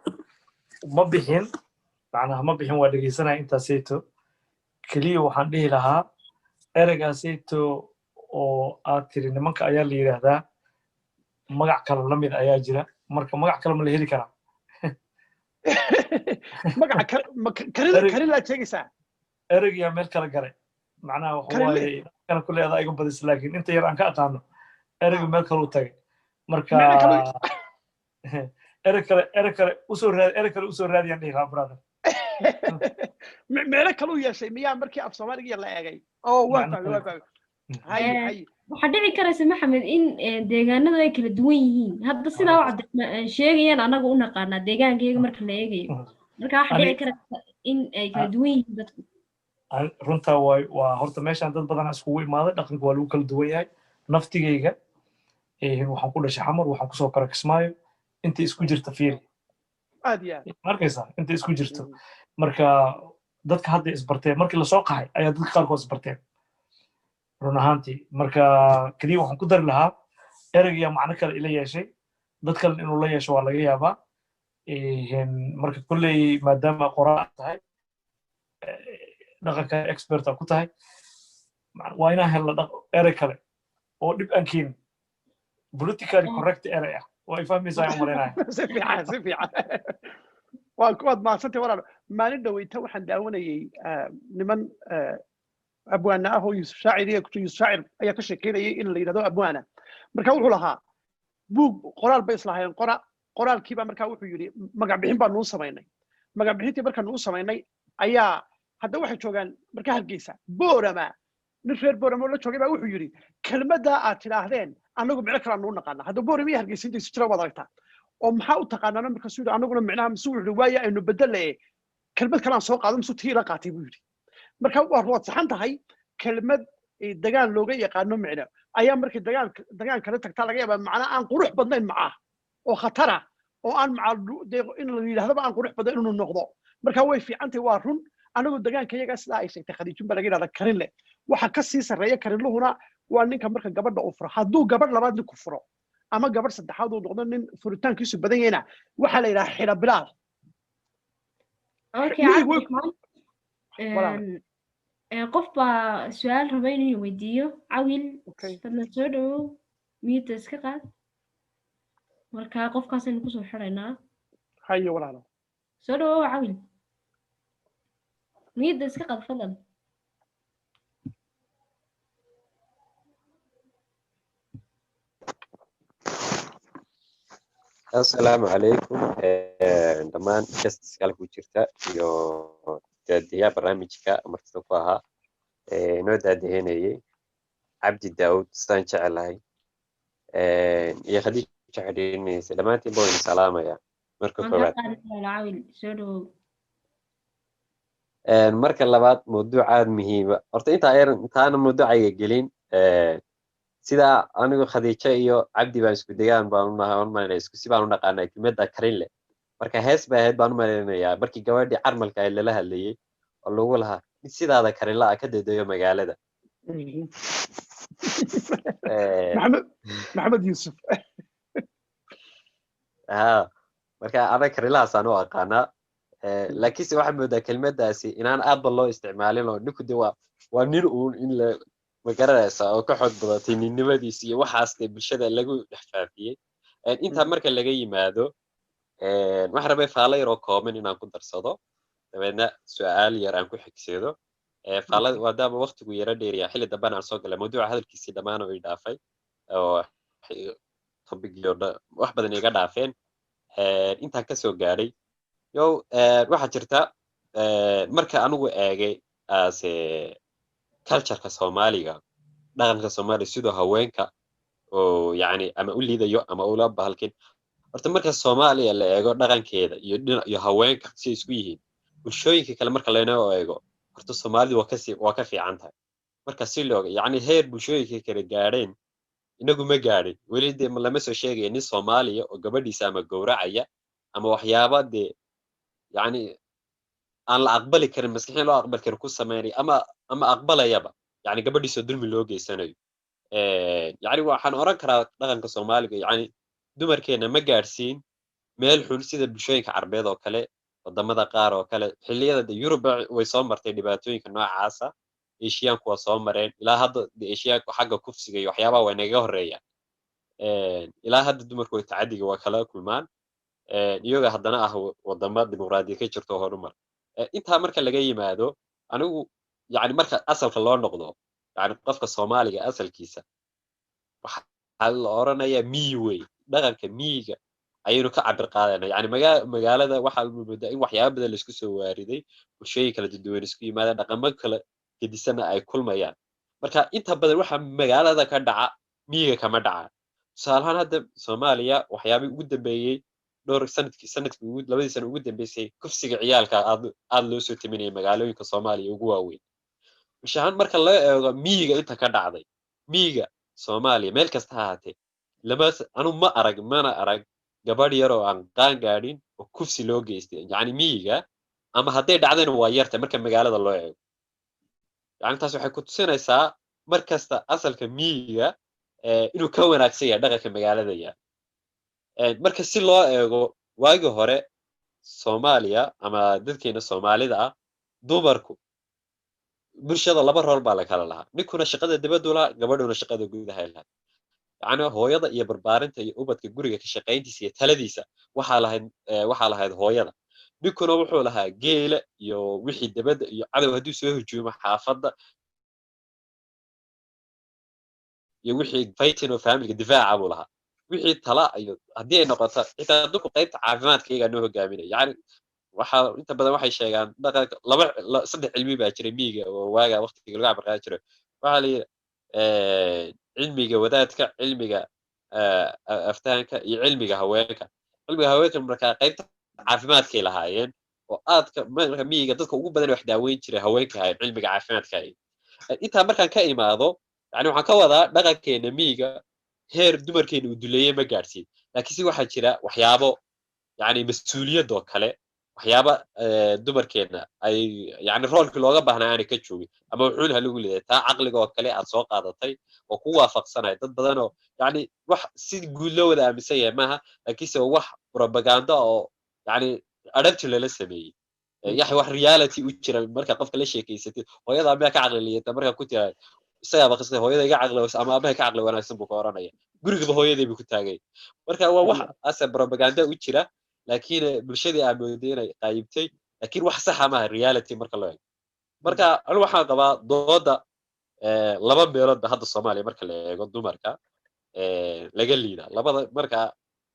ma bixin, macnaha ma bixin, waa dhegeysanaya intaasayto. Keliya waxaan dhihi lahaa ereygaasayto oo aad tiri nimanka ayaa la yidhaahdaa, magac kale la mid ayaa jira. Marka magac kale ma la heli karaa?
Magaca karinlaad sheegaysaa?
Ereygiyaa meel kala galay, macnaha waxa waaye kana kule adaa iga badis, laakiin inta yar aan ka aqaano ereyga meel kaluu tagay. Marka erey kale, erey kale usoo raadi, erey kale usoo raadiyaan dhihi lahaa, brother.
Meelo kaluu yeeshay miyaa markii af Soomaaliga la eegay? Oo waa fahmay, waa fahmay, hay hay.
Waxaa dhici karaysa, Maxamed, in deegaanadu ay kala duwan yihiin. Hadda sidaa u Cabdiraxmaan sheegayaan anagu u naqaanaa deegaankayga marka la eegayo. Marka waxaa dhici karaysa in ay kala duwan yihiin dadku.
Runtaa waay. Waa horta meeshaan dad badanaa iskugu imaaday, dhaqanka waa lagu kala duwan yahay. Naftigayga waxaan ku dhashay Xamar, waxaan kusoo kora Kismaayo. Inta isku jirta fiiri.
Aad iyo aad.
Ma arkaysaa inta isku jirto? Marka dadka hadda isbarteen markii lasoo qaxay ayaa dadka qaarkood isbarteen run ahaantii. Marka keliya waxaan ku dari lahaa ereygiyaa macno kale ila yeeshay, dad kale inuu la yeesho waa laga yaabaa. Marka kolley maadaama qoraa tahay, dhaqanka expert ku tahay, waa inaan helno erey kale oo dhib aan keenin, politically correct erey ah. Waa ay fahmaysaa aan malaynaya.
Si fiican, si fiican. Waad mahadsantay, walaal. Maalin dhaweyta waxaan daawanayey niman abwaana ah oo Yuusuf Shaacir iyo Yuusuf Shaacir ayaa ka sheekeynayay in la yidhahdo abwaana. Marka wuxuu lahaa buug qoraal bay islahaayeen qora. Qoraalkiiba markaa wuxuu yidhi magac bixin baa nuu samaynay. Magac bixintii markaa nuu samaynay Ayaa hadda waxay joogaan marka Hargeysa, Boorama. Nin reer Boorama oo la joogay baa wuxuu yidhi, "Kelmaddaa aad tidhaahdeen annagu micno kale aanu naqaana." Hadda Boorama iyo Hargeysa intay isu jiraan waad aragtaa. "Oo maxaa u taqaanaana?" Markaasuu yidhi, "Annaguna micnaha." Mise wuxuu yidhi, "Waaya, aynu bedele, kelmad kale aan soo qaado." Mise tii la qaatay buu yidhi. Marka waad saxan tahay. Kelmad degaan looga yaqaano micno ayaa markii degaan kale tagtaa laga yaabaa macna aan qurux badnayn macaa oo khatara oo aan macaa dee in la yidhahdaba aan qurux badnayn inuu noqdo. Marka way fiican tahay, waa run. Anagu degaanka iyaga sidaa ay sheegtay Khadiijun baa laga yidhahdaa karinle. Waxa ka sii sarreeya karinluhuna waa ninka marka gabadha uu furo. Hadduu gabadh labaad ninku furo ama gabadh saddexaad uu noqdo nin furitaankiisu badan yahayna, waxaa la yidhaha xidha bilaal.
Okay.
Midig
Cabdiraxmaan.
Walaal.
Qof baa su-aal raba inuu weydiiyo, Cawil.
Okay.
Fadlan soo dhawow, mute iska qaad. Marka qofkaasaynu kusoo xiraynaa.
Hayo, walaalo.
Soo dhawow Cawil, mute iska qaad fadlan.
Asalaamu calaykum dhammaan guests ku jirta iyo daadiyaha barnaamijka martida ku ahaa inoo daadihinayay, Cabdi Daawud sidaan jecelahay iyo Khadiija xidhiidhinaysa, dhammaantiin baa idin salaamaya marka
Waan kaa
koowaad.
qaadi, walaalo Cawil, soo dhawow.
Marka labaad, mawduuc aad muhiima horta intaa ayran intaana mawduucayga gelin, sidaa anigu Khadiijo iyo Cabdi baan isku degaan baan u nahay, malaynayaa isku si baan u naqaanaa kelmadda karin leh. Marka hees bay ahayd baan u malaynayaa markii gabadhii carmalka ahayd lala hadlayay oo lagu lahaa, "Mid sidaada karinla ah ka dedeyo magaalada."
Maxamed Yuusuf.
Ha, marka anaga karinlahaasaan u aqaanaa. Laakiinse waxaad moodaa kelmaddaasi inaan aadba loo isticmaalin oo ninku de waa nin uun in la ma garanaysaa oo ka xoog badatay ninnimadiisa iyo waxaas dee bulshada lagu dhex faafiyey. Intaa marka laga yimaado, waxaan rabay faalo yar oo kooban inaan ku darsado, dabeedna su-aal yar aan ku xigsado. Faalada maadaama waqtigu yara dheeriyaa, xilli dambena aan soo galay, mawduuca hadalkiisii dhammaan oo i dhaafay oo topicgii oo dhan wax badan iga dhaafeen. Intaan kasoo gaadhay yow, waxaa jirta marka anigu eegay ase cultureka Soomaaliga, dhaqanka Soomaaliga, sidoo haweenka oo yacni ama u liidayo ama ula bahalkin. Horta marka Soomaaliya la eego dhaqankeeda iyo dhinac iyo haweenka si ay isku yihiin bulshooyinka kale marka laynoo eego, horta Soomaalidu waa ka fiican tahay marka si looga yacni heer bulshooyinka kale gaadheen inagu ma gaadhin weli. Dee lama soo sheegaya nin Soomaaliya oo gabadhiisa ama gowracaya ama waxyaaba dee yacni aan la aqbali karin, maskaxiyan loo aqbali karin ku sameynaya ama aqbalayaba yacni gabadhiisa dulmi loo geysanayo. Yacni waxaan oran karaa dhaqanka Soomaaliga yacni dumarkeena ma gaadhsiin meel xun sida bulshooyinka Carbeed oo kale, wadamada qaar oo kale. Xilliyada dee Yurub way soo martay dhibaatooyinka noocaasa, Eshiyaanku waa soo mareen. Ilaa hadda dee Eshiyaanku xagga kufsiga iyo waxyaabaha waa inaga horreeyaan. Ilaa hadda dumarku way tacadiga waa kala kulmaan, iyaga haddana ah wadamo dimuqraadiya ka jirto horumar. Intaa marka laga yimaado, anigu yacni marka asalka loo noqdo, yacni qofka Soomaaliga asalkiisa waxaa la oranayaa miyi wey. Dhaqanka miyiga ayaynu ka cabir qaadana. Yacni magaalada waxaa moodaa in waxyaaba badan laisku soo waariday, bulshooyin kala duwan isku yimaadaan, dhaqamo kala gedisana ay kulmayaan. Marka inta badan waxa magaalada ka dhaca miyiga kama dhaca. Tusaale ahaan, hadda Soomaaliya waxyaabihii ugu dambeeyey dhowr sanadkii ugu 2dii sano ugu dambeysay, kufsiga ciyaalka aad loo soo timinayay magaalooyinka Soomaaliya ugu waaweyn. Bulsho ahaan marka loo eego miyiga inta ka dhacday, miyiga Soomaaliya meel kasta ha ahaatee, lama anu ma arag, mana arag gabadh yar oo aan qaan gaadhin oo kufsi loo geystay yacni miyiga, ama hadday dhacdayna waa yartay marka magaalada loo eego. Yacni taas waxay ku tusinaysaa mar kasta asalka miyiga inuu ka wanaagsan yahay dhaqanka magaalada yahay. Marka si loo eego waagii hore Soomaaliya ama dadkeena Soomaalida ah, dumarku bulshada laba role baa la kala lahaa: ninkuna shaqada dibaddu lahaa, gabadhuna shaqada gudaha lahaa. Yacni hooyada iyo barbaarinta iyo ubadka guriga ka shaqayntiisa iyo taladiisa waxaa lahayd hooyada. Ninkuna wuxuu lahaa geela iyo wixii dibadda iyo cadow hadduu soo hujuumo xaafadda iyo wixii fighting oo familyga difaaca buu lahaa, wixii tala iyo haddii ay noqoto xitaa dadku qaybta caafimaadka iyagaa noo hogaaminaya. Yacni Waxa inta badan waxay sheegaan dhaqanka laba saddex cilmi baa jiray miyiga oo waaga waqtiga lagu cabarqaadan jiray. Waxaa la yidhi cilmiga wadaadka, cilmiga aftahanka iyo cilmiga haweenka. Cilmiga haweenka markaa qaybta caafimaadkay lahaayeen oo aadka marka miyiga dadka ugu badan wax daaweyn jiray haweenka ahayd, cilmiga caafimaadka ahayd. Intaa markaan ka imaado, yani waxaan ka wadaa dhaqankeena miyiga heer dumarkeena uu duleeyey ma gaadhsiin, laakiinse waxaa jira waxyaabo, yani mas-uuliyad oo kale, waxyaaba dumarkeena ay yani roolkii looga baahnaa aanay ka joogin ama wuxuun ha lagu leeyahay. Taa caqliga oo kale aad soo qaadatay oo ku waafaqsanaya dad badan oo yani wax si guud loo wada aaminsan yahay maaha, laakiinse waa wax propaganda oo yani adhabti lala sameeyey, yax wax reality u jira. Marka qofka la sheekeysatid, hooyada miyaa ka caqli liidata? Markaa ku tiraad isagaaba qistay, hooyada iga caqli ama aabaha ka caqli wanaagsan buu ka oranaya, gurigaba hooyadii buu ku taagay. Marka waa wax ase propaganda u jira, laakiin bulshadii aa mooday inay qaayibtay, laakiin wax saxa maaha reality marka loo eego. Marka anigu waxaan qabaa dooda laba meeloodba hadda Soomaaliya marka la eego dumarka laga liida labada. Marka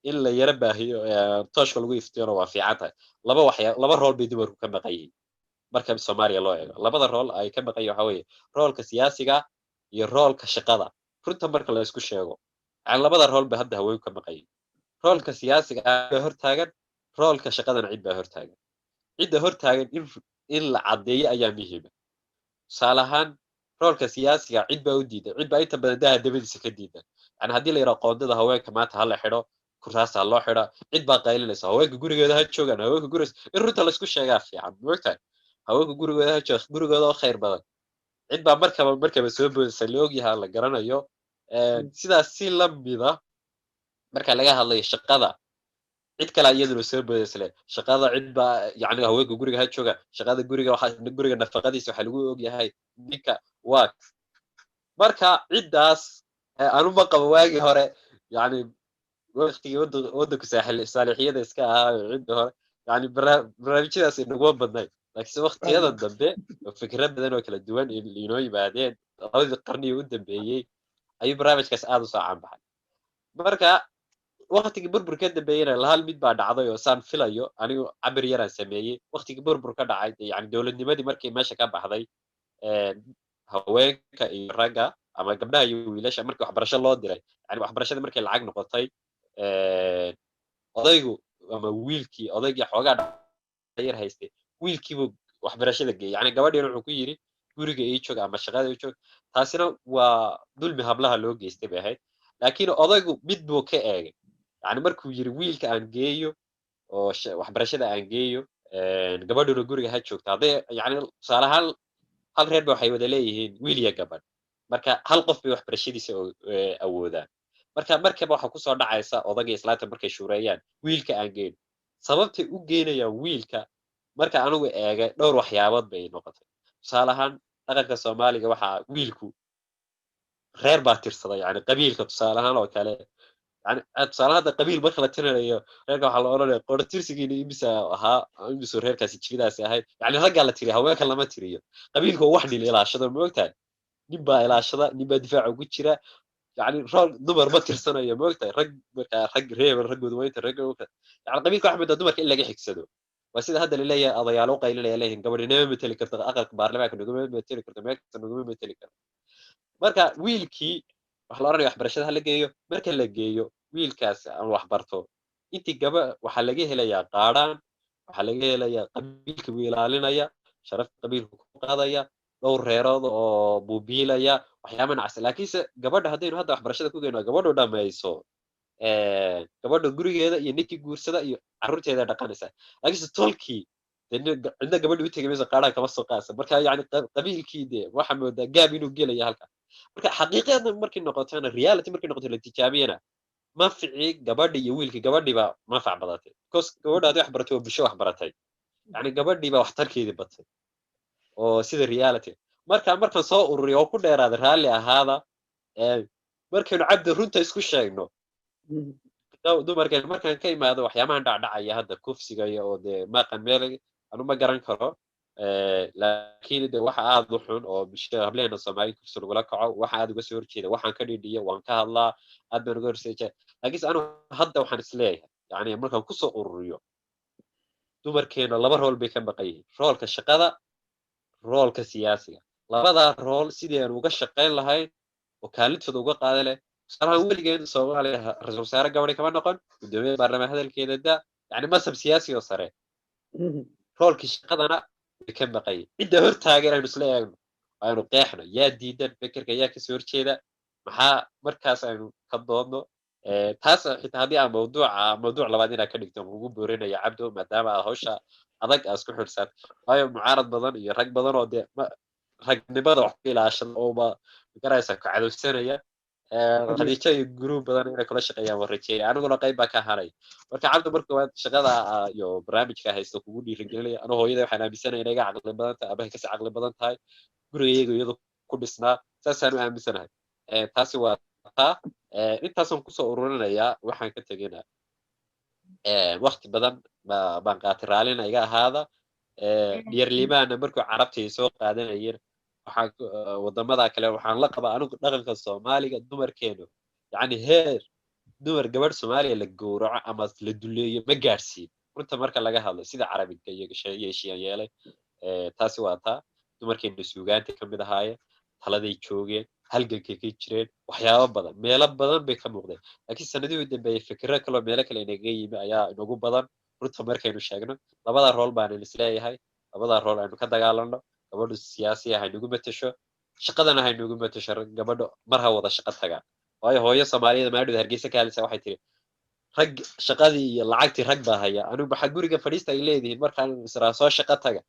in la yara baahiyo, tooshka lagu iftiyona waa fiican tahay. Laba waxya, laba rool bay dumarku ka maqan yihiin marka Soomaaliya loo eego. Labada rool ay ka maqan yihiin waxaa weeye roolka siyaasiga iyo roolka shaqada. Runta marka la isku sheego, yani labada rool bay hadda haweenku ka maqan yihiin. Roolka siyaasiga baa hortaagan, roolka shaqadana cid baa hortaagan. Cidda hortaagan in la caddeeyo ayaa muhiima. Tusaale ahaan, roolka siyaasiga cid baa u diidan, cid baa inta badan daha dabadiisa ka diidan. Yani haddii la yidhaha qoondada haweenka maanta ha la xidho, kuraasta ha loo xidho, cid baa qaylinaysa, haweenka gurigooda ha joogaan, haweenka guriga. In runta laisku sheegaa fiican, maogtahay? Haweenka gurigooda ha jooga, gurigooda oo khayr badan. Cid baa markaba soo boodaysa, la ogyahaa, la garanayo. Sidaas si la mida marka laga hadlayo shaqada, cid kale iyaduna soo boodaysa leh shaqada cid baa, yani haweenka guriga ha jooga, shaqada guriga, waxa guriga nafaqadiisa waxaa lagu ogyahay ninka. Waa marka ciddaas anuma qabo waagii hore, yani waqtigii waddanku saalixiyada iska ahaa, cidda hore yani barnaamijyadaas inaguma badnayn, laakiinse waqtiyadan dambe oo fikra badan oo kala duwan inoo yimaadeen labadii qarnigii u dambeeyey ayuu barnaamijkaas aad u soo caanbaxay. Marka waqtigii burbur ka dambeeyena hal mid baa dhacday oo saan filayo anigu cabir yaraan sameeyey. Waqtigii burbur ka dhacay, yani dowladnimadii markii meesha ka baxday, haweenka iyo ragga ama gabdhaha iyo wiilasha markii waxbarasho loo diray, yani waxbarashadii markay lacag noqotay, odaygu ama wiilkii odaygii xoogaa yar haystay wiilkiibuu waxbarashada geeyey, yani gabadhiina wuxuu ku yidhi guriga ii joog ama shaqada ii joog. Taasina waa dulmi hablaha loo geystay bay ahayd. Laakiin odaygu mid buu ka eegay, yani markuu yidhi wiilka aan geeyo oo waxbarashada aan geeyo, gabadhuna guriga ha joogto, hadday yani tusaale ahaan hal reer ba waxay wada leeyihiin wiil iyo gabadh, marka hal qof bay waxbarashadiisa awoodaan. Marka markaba waxa kusoo dhacaysa odagii islaanta markay shuureeyaan wiilka aan geyno. Sababtay u geynayaan wiilka marka anigu eegay dhowr waxyaabood bay noqotay. Tusaale ahaan dhaqanka Soomaaliga waxaa wiilku reer baa tirsada, yani qabiilka tusaale ahaan oo kale, yani tusaale hadda qabiil marka la tirinayo reerka waxaa la odhanaya qora tirsigiina imisa ahaa, imisuu reerkaasi jifidaasi ahayd. Yani raggaa la tiriya, haweenka lama tiriyo. Qabiilka waa wax nin ilaashado, ma ogtahay? Nin baa ilaashada, nin baa difaaca ugu jira, yani rool dumar ma tirsanayo, ma ogtahay? Rag markaa rag reeban raggooda waa inta ragga ogtahay. Yani qabiilka waxaa moodaa dumarka in laga xigsado. Waa sida hadda laleeyahay odayaalo u qaylinaya leeyihin gabadhi nama mateli karto aqalka baarlamaanka, naguma mateli karto meel kasta, naguma mateli karto. Marka wiilkii waxa la oranaya waxbarashada ha la geeyo. Marka la geeyo wiilkaas aan wax barto, intii gaba waxaa laga helayaa qaadhaan, waxaa laga helayaa qabiilka buu ilaalinaya, sharafta qabiilka ku qaadaya, dhowr reerood oo buubiilaya, waxyaaba nacas. Laakiinse gabadha haddaynu hadda waxbarashada ku geyno, gabadhu dhamayso, gabadha gurigeeda iyo ninkii guursada iyo carruurteeda dhaqanaysa, laakiinse tolkii cidna gabadhi u tegi mayso, qaadhaan kama soo qaadsa. Marka yani qabiilkii dee waxaa moodaa gaab inuu gelaya halka. Marka xaqiiqada markay noqotona, reality markay noqoto, la tijaabiyana, manficii gabadhi iyo wiilkii gabadhii baa manfac badatay, because gabadha haddii wax baratay waa bulsho wax baratay, yani gabadhii baa waxtarkeedii batay oo sida reality. Marka markaan soo ururiyo oo ku dheeraada, raalli ahaada, markaynu cabdi runta isku sheegno, dumarkeen markaan ka imaado waxyaabahan dhacdhacaya hadda, kufsiga iyo oo dee maqan meel anu ma garan karo, laakiin de waxa aad u xun oo bulshada hableena Soomaali kufsi lagula kaco, waxa aad uga soo horjeeda, waxaan ka dhidhiya, waan ka hadlaa, aad baan uga horseeja. Laakiinse anu hadda waxaan isleeyahay, yani markaan kusoo ururiyo Dumarkeena laba rool bay ka maqan yihiin: roolka shaqada, roolka siyaasiga. Labadaa rool sidii aan uga shaqayn lahayn oo kaalintooda uga qaadan leh. Tusaalahaan, weligeen Soomaaliya ra-iisul wasaare gabadhi kama noqon, guddoomiye baarlamaan hadalkeeda da, yacni masab siyaasi oo sare. Roolkii shaqadana way ka maqan yihiin. Cidda hortaagan aynu isla eegno, aynu qeexno: yaa diidan fekerka, yaa kasoo horjeeda, maxaa markaas aynu ka doodno. Taas xitaa haddii aan mawduuca mawduuc labaad inaad ka dhigto ugu boorinaya, Cabdo, maadaama aad hawsha adag aad isku xilsaartay, waayo mucaarad badan iyo rag badan oo dee ragnimada wax ku ilaashada ooba magaraysa ku cadowsanaya. Khadiijo iyo group badan inay kula shaqeeyaan waan rajeeyay, aniguna qayb baa ka ahaanaya. Marka Cabdo, marka waad shaqada iyo barnaamijka haysta kugu dhiirigelinaya. Anu hooyada waxaan aaminsanahay inay iga caqli badan tahay, aabahay kasii caqli badan tahay, gurigayga iyadu ku dhisnaa, saasaan u aaminsanahay. Taasi waa taa. Intaasaan kusoo ururinayaa. Waxaan ka tegaynaa, waqti badan baan qaatay, raallina iga ahaada. Dhiirlimaana markuu Carabta ay soo qaadanayeen, waxaan wadamada kale waxaan la qabaa anigu dhaqanka Soomaaliga. Dumarkeenu yacni heer dumar gabadh Soomaaliya la gowraco ama la duleeyo ma gaadhsiin, runta marka laga hadlo, sida Carabiga iyo yeeshiyan yeelay. Taasi waa taa. Dumarkeenu suugaanta ka mid ahaayeen, taladay joogeen, halgankay ka jireen, waxyaabo badan, meelo badan bay ka muuqdeen. Laakiin sanadihii u dambeeyey fikiro kaloo meelo kale inaga yimi ayaa inagu badan. Runta markaynu sheegno, labada rool baan isleeyahay, labada rool aynu ka dagaalano. Gabadhu siyaasiya haynugu matasho, shaqadana haynugu matasho. Gabadho mar ha wada shaqo tagaan, waayo hooyo Soomaaliyada maadhow Hargeysa ka hadlaysa waxay tiri: "Rag shaqadii iyo lacagtii rag baa haya, anigu maxaa guriga fadhiista ay leedihiin? Markaan israa soo shaqo taga,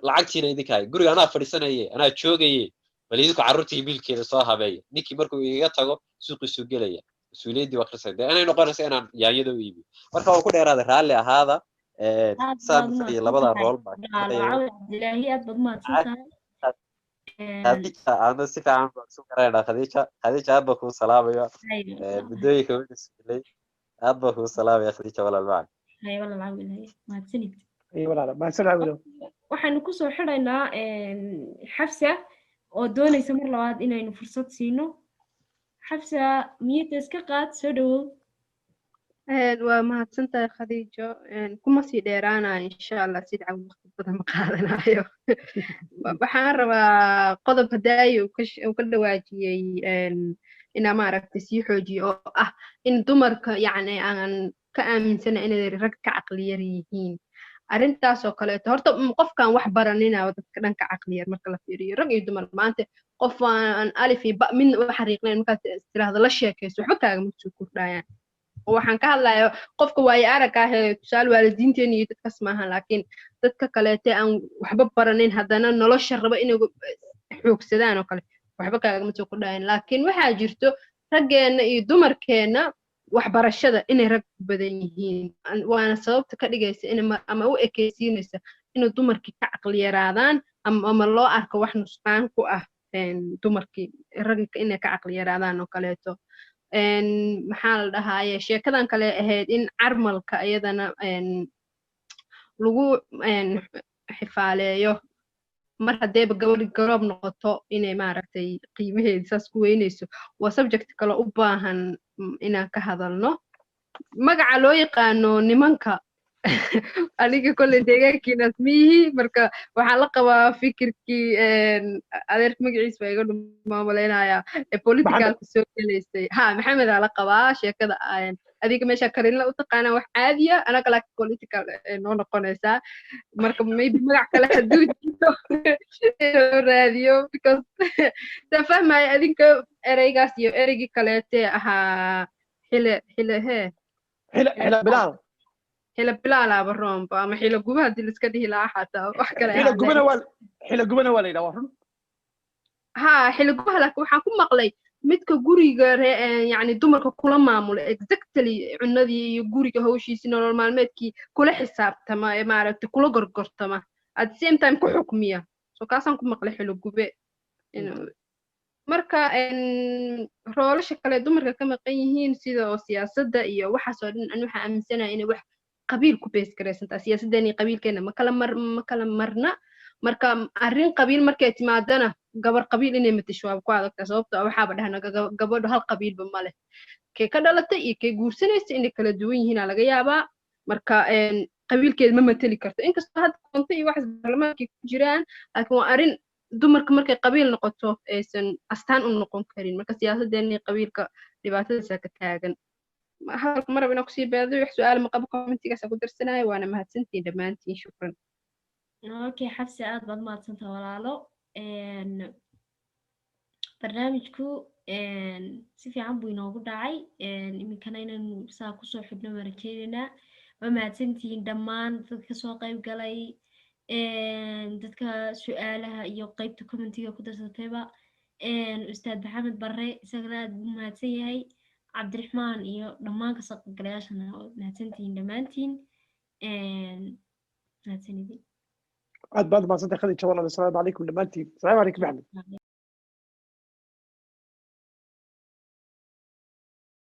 lacagtiina idinka haya, guriga anaa fadhiisanaye, anaa joogaye, bal idinku carruurtii biilkeeda soo habeeya. Ninkii markuu igaga tago suuqiisuu gelaya, mas-uuliyaddii waa qirsan dee inay noqonaysa inaan yaanyada u iibiyo." Marka waan ku dheeraaday, raalli ahaada.
Aad
saan
baad
fadhiya labada
umahadsan
rool baa
tahay, Cabdilaahi, aad baad umahadsan tahay.
Khadiija, aadna si fiican baan isu garanaynaa. Khadiija, Khadiija, aad baan kuu salaamaya. Muddooyinka wada isbilay, aad baan kuu salaamaya, Khadiija walaal macaan.
Hay walaal Cawil, haye, mahadsanid.
Ay walaala, mahadsan Cawilow.
Waxaynu kusoo xidhaynaa Xafsa oo doonaysa mar labaad inaynu fursad siino. Xafsa, miyadda iska qaad, soo dhawow.
Waa mahadsantahay, Khadiijo. Kuma sii dheeraanayo insha Allah, sida Cawi waqti badan ma qaadanayo. Waxaan rabaa qodob hadaayo uu ka dhawaajiyey inaa maaragtay sii xoojiyo, oo ah in dumarka yacni aan ka aaminsana inay rag ka caqli yar yihiin. Arrintaas oo kaleeto horta qofkaan wax baranina dadka dhan ka caqli yar marka la fiiriyo rag iyo dumar. Maanta qof aan alif iyo ba midna u xariiqnayn markaad tiraahdo la sheekayso, waxba kaagama soo kordhayaan. Oo waxaan ka hadlayaa qofka waayo aragga ah ee tusaale waalidiinteena iyo dadkaas maaha, laakiin dadka kaleete aan waxba baranin haddana nolosha raba inay xoogsadaan oo kale, waxba kaagama soo kordhayaan. Laakiin waxaa jirto raggeenna iyo dumarkeenna waxbarashada inay rag ku badan yihiin, waana sababta ka dhigaysa in ama u ekeysiinaysa inay dumarkii ka caqli yaraadaan ama loo arko wax nusqaan ku ah dumarkii ragga inay ka caqli yaraadaan oo kaleeto. Maxaa la dhahaaye, sheekadan kale ahayd in carmalka iyadana lagu xifaaleeyo mar haddeeba gabadhi garoob noqoto inay maaragtay qiimaheedi saas ku weynayso, waa subject kale u baahan inaan ka hadalno. Magaca loo yaqaano nimanka, aniga kolley deegaankiinaas miyihi. Marka waxaan la qabaa fikirkii adeerka, magaciis baa iga dhumaa malaynayaa, ee politicalka soo gelaysay. Ha, Maxamedaa la qabaa sheekada. Adiga meesha karinla u taqaanaa wax caadiya, anaga laakiin political noo noqonaysaa. Marka maybe magac kale hadduu jiro inuu raadiyo, because saan fahmaya adinka ereygaas iyo ereygii kaleete ahaa xile xile hee.
Xila xila bilaal.
Xila bilaalaaba roomba ama xila guba haddii laiska dhihi lahaa xataa wax kale.
Xila gubana waa, xila gubana waa la yidhaha, waa run.
Ha, xila gubaha, laakiin waxaan ku maqlay midka guriga yacni dumarka kula maamula exactly cunadii iyo guriga hawshiisii, nolol maalmeedkii kula xisaabtama ee maaragtay kula gorgortama, at the same time ku xukmiya. So kaasaan ku maqlay xilo gube. Marka roolasha kale dumarka ka maqan yihiin sida oo siyaasadda iyo waxaas oo dhan, ani waxaan aaminsanahay inay wax qabiil ku base garaysantaa. Siyaasaddeena iyo qabiilkeena ma kala marna. Marka arrin qabiil markay timaadana, gabar qabiil inay matasho waaba ku adagtaa, sababto ah waxaaba dhahna gabadho hal qabiilba ma leh, kee ka dhalatay iyo kee guursanaysa inay kala duwan yihiinaa laga yaabaa. Marka Qabiilkeeda ma mateli karto, inkastoo hadda koonto iyo waxaas baarlamaankay ku jiraan, laakiin waa arrin dumarka markay qabiil noqoto aysan astaan u noqon karin. Marka siyaasadeenii qabiilka dhibaatadaasa ka taagan. Hadalka marab inaan kusii baadayo, wax su-aal ma qabo, commentigaasa ku darsanaya, waana mahadsantihiin dhammaantiin, shukran.
Okay, Xabsi, aad baad mahadsantaha walaalo. Barnaamijku si fiican buu inoogu dhacay, iminkana inaynu saa kusoo xidhno waan rajeynaynaa. Waa mahadsantihiin dhammaan dadka kasoo qayb galay, dadka su-aalaha iyo qeybta commentiga ku darsatayba. Ustaad Maxamed Barre isagana aad buu mahadsan yahay, Cabdiraxmaan iyo dhammaan kasoo qaybgalayaashana waad mahadsantihiin dhammaantiin, mahadsanidin.
Aad baad mahadsantahay, Khadiija walaal. Asalaamu calaykum dhammaantiin. Asalaamu calaykum, Axmed.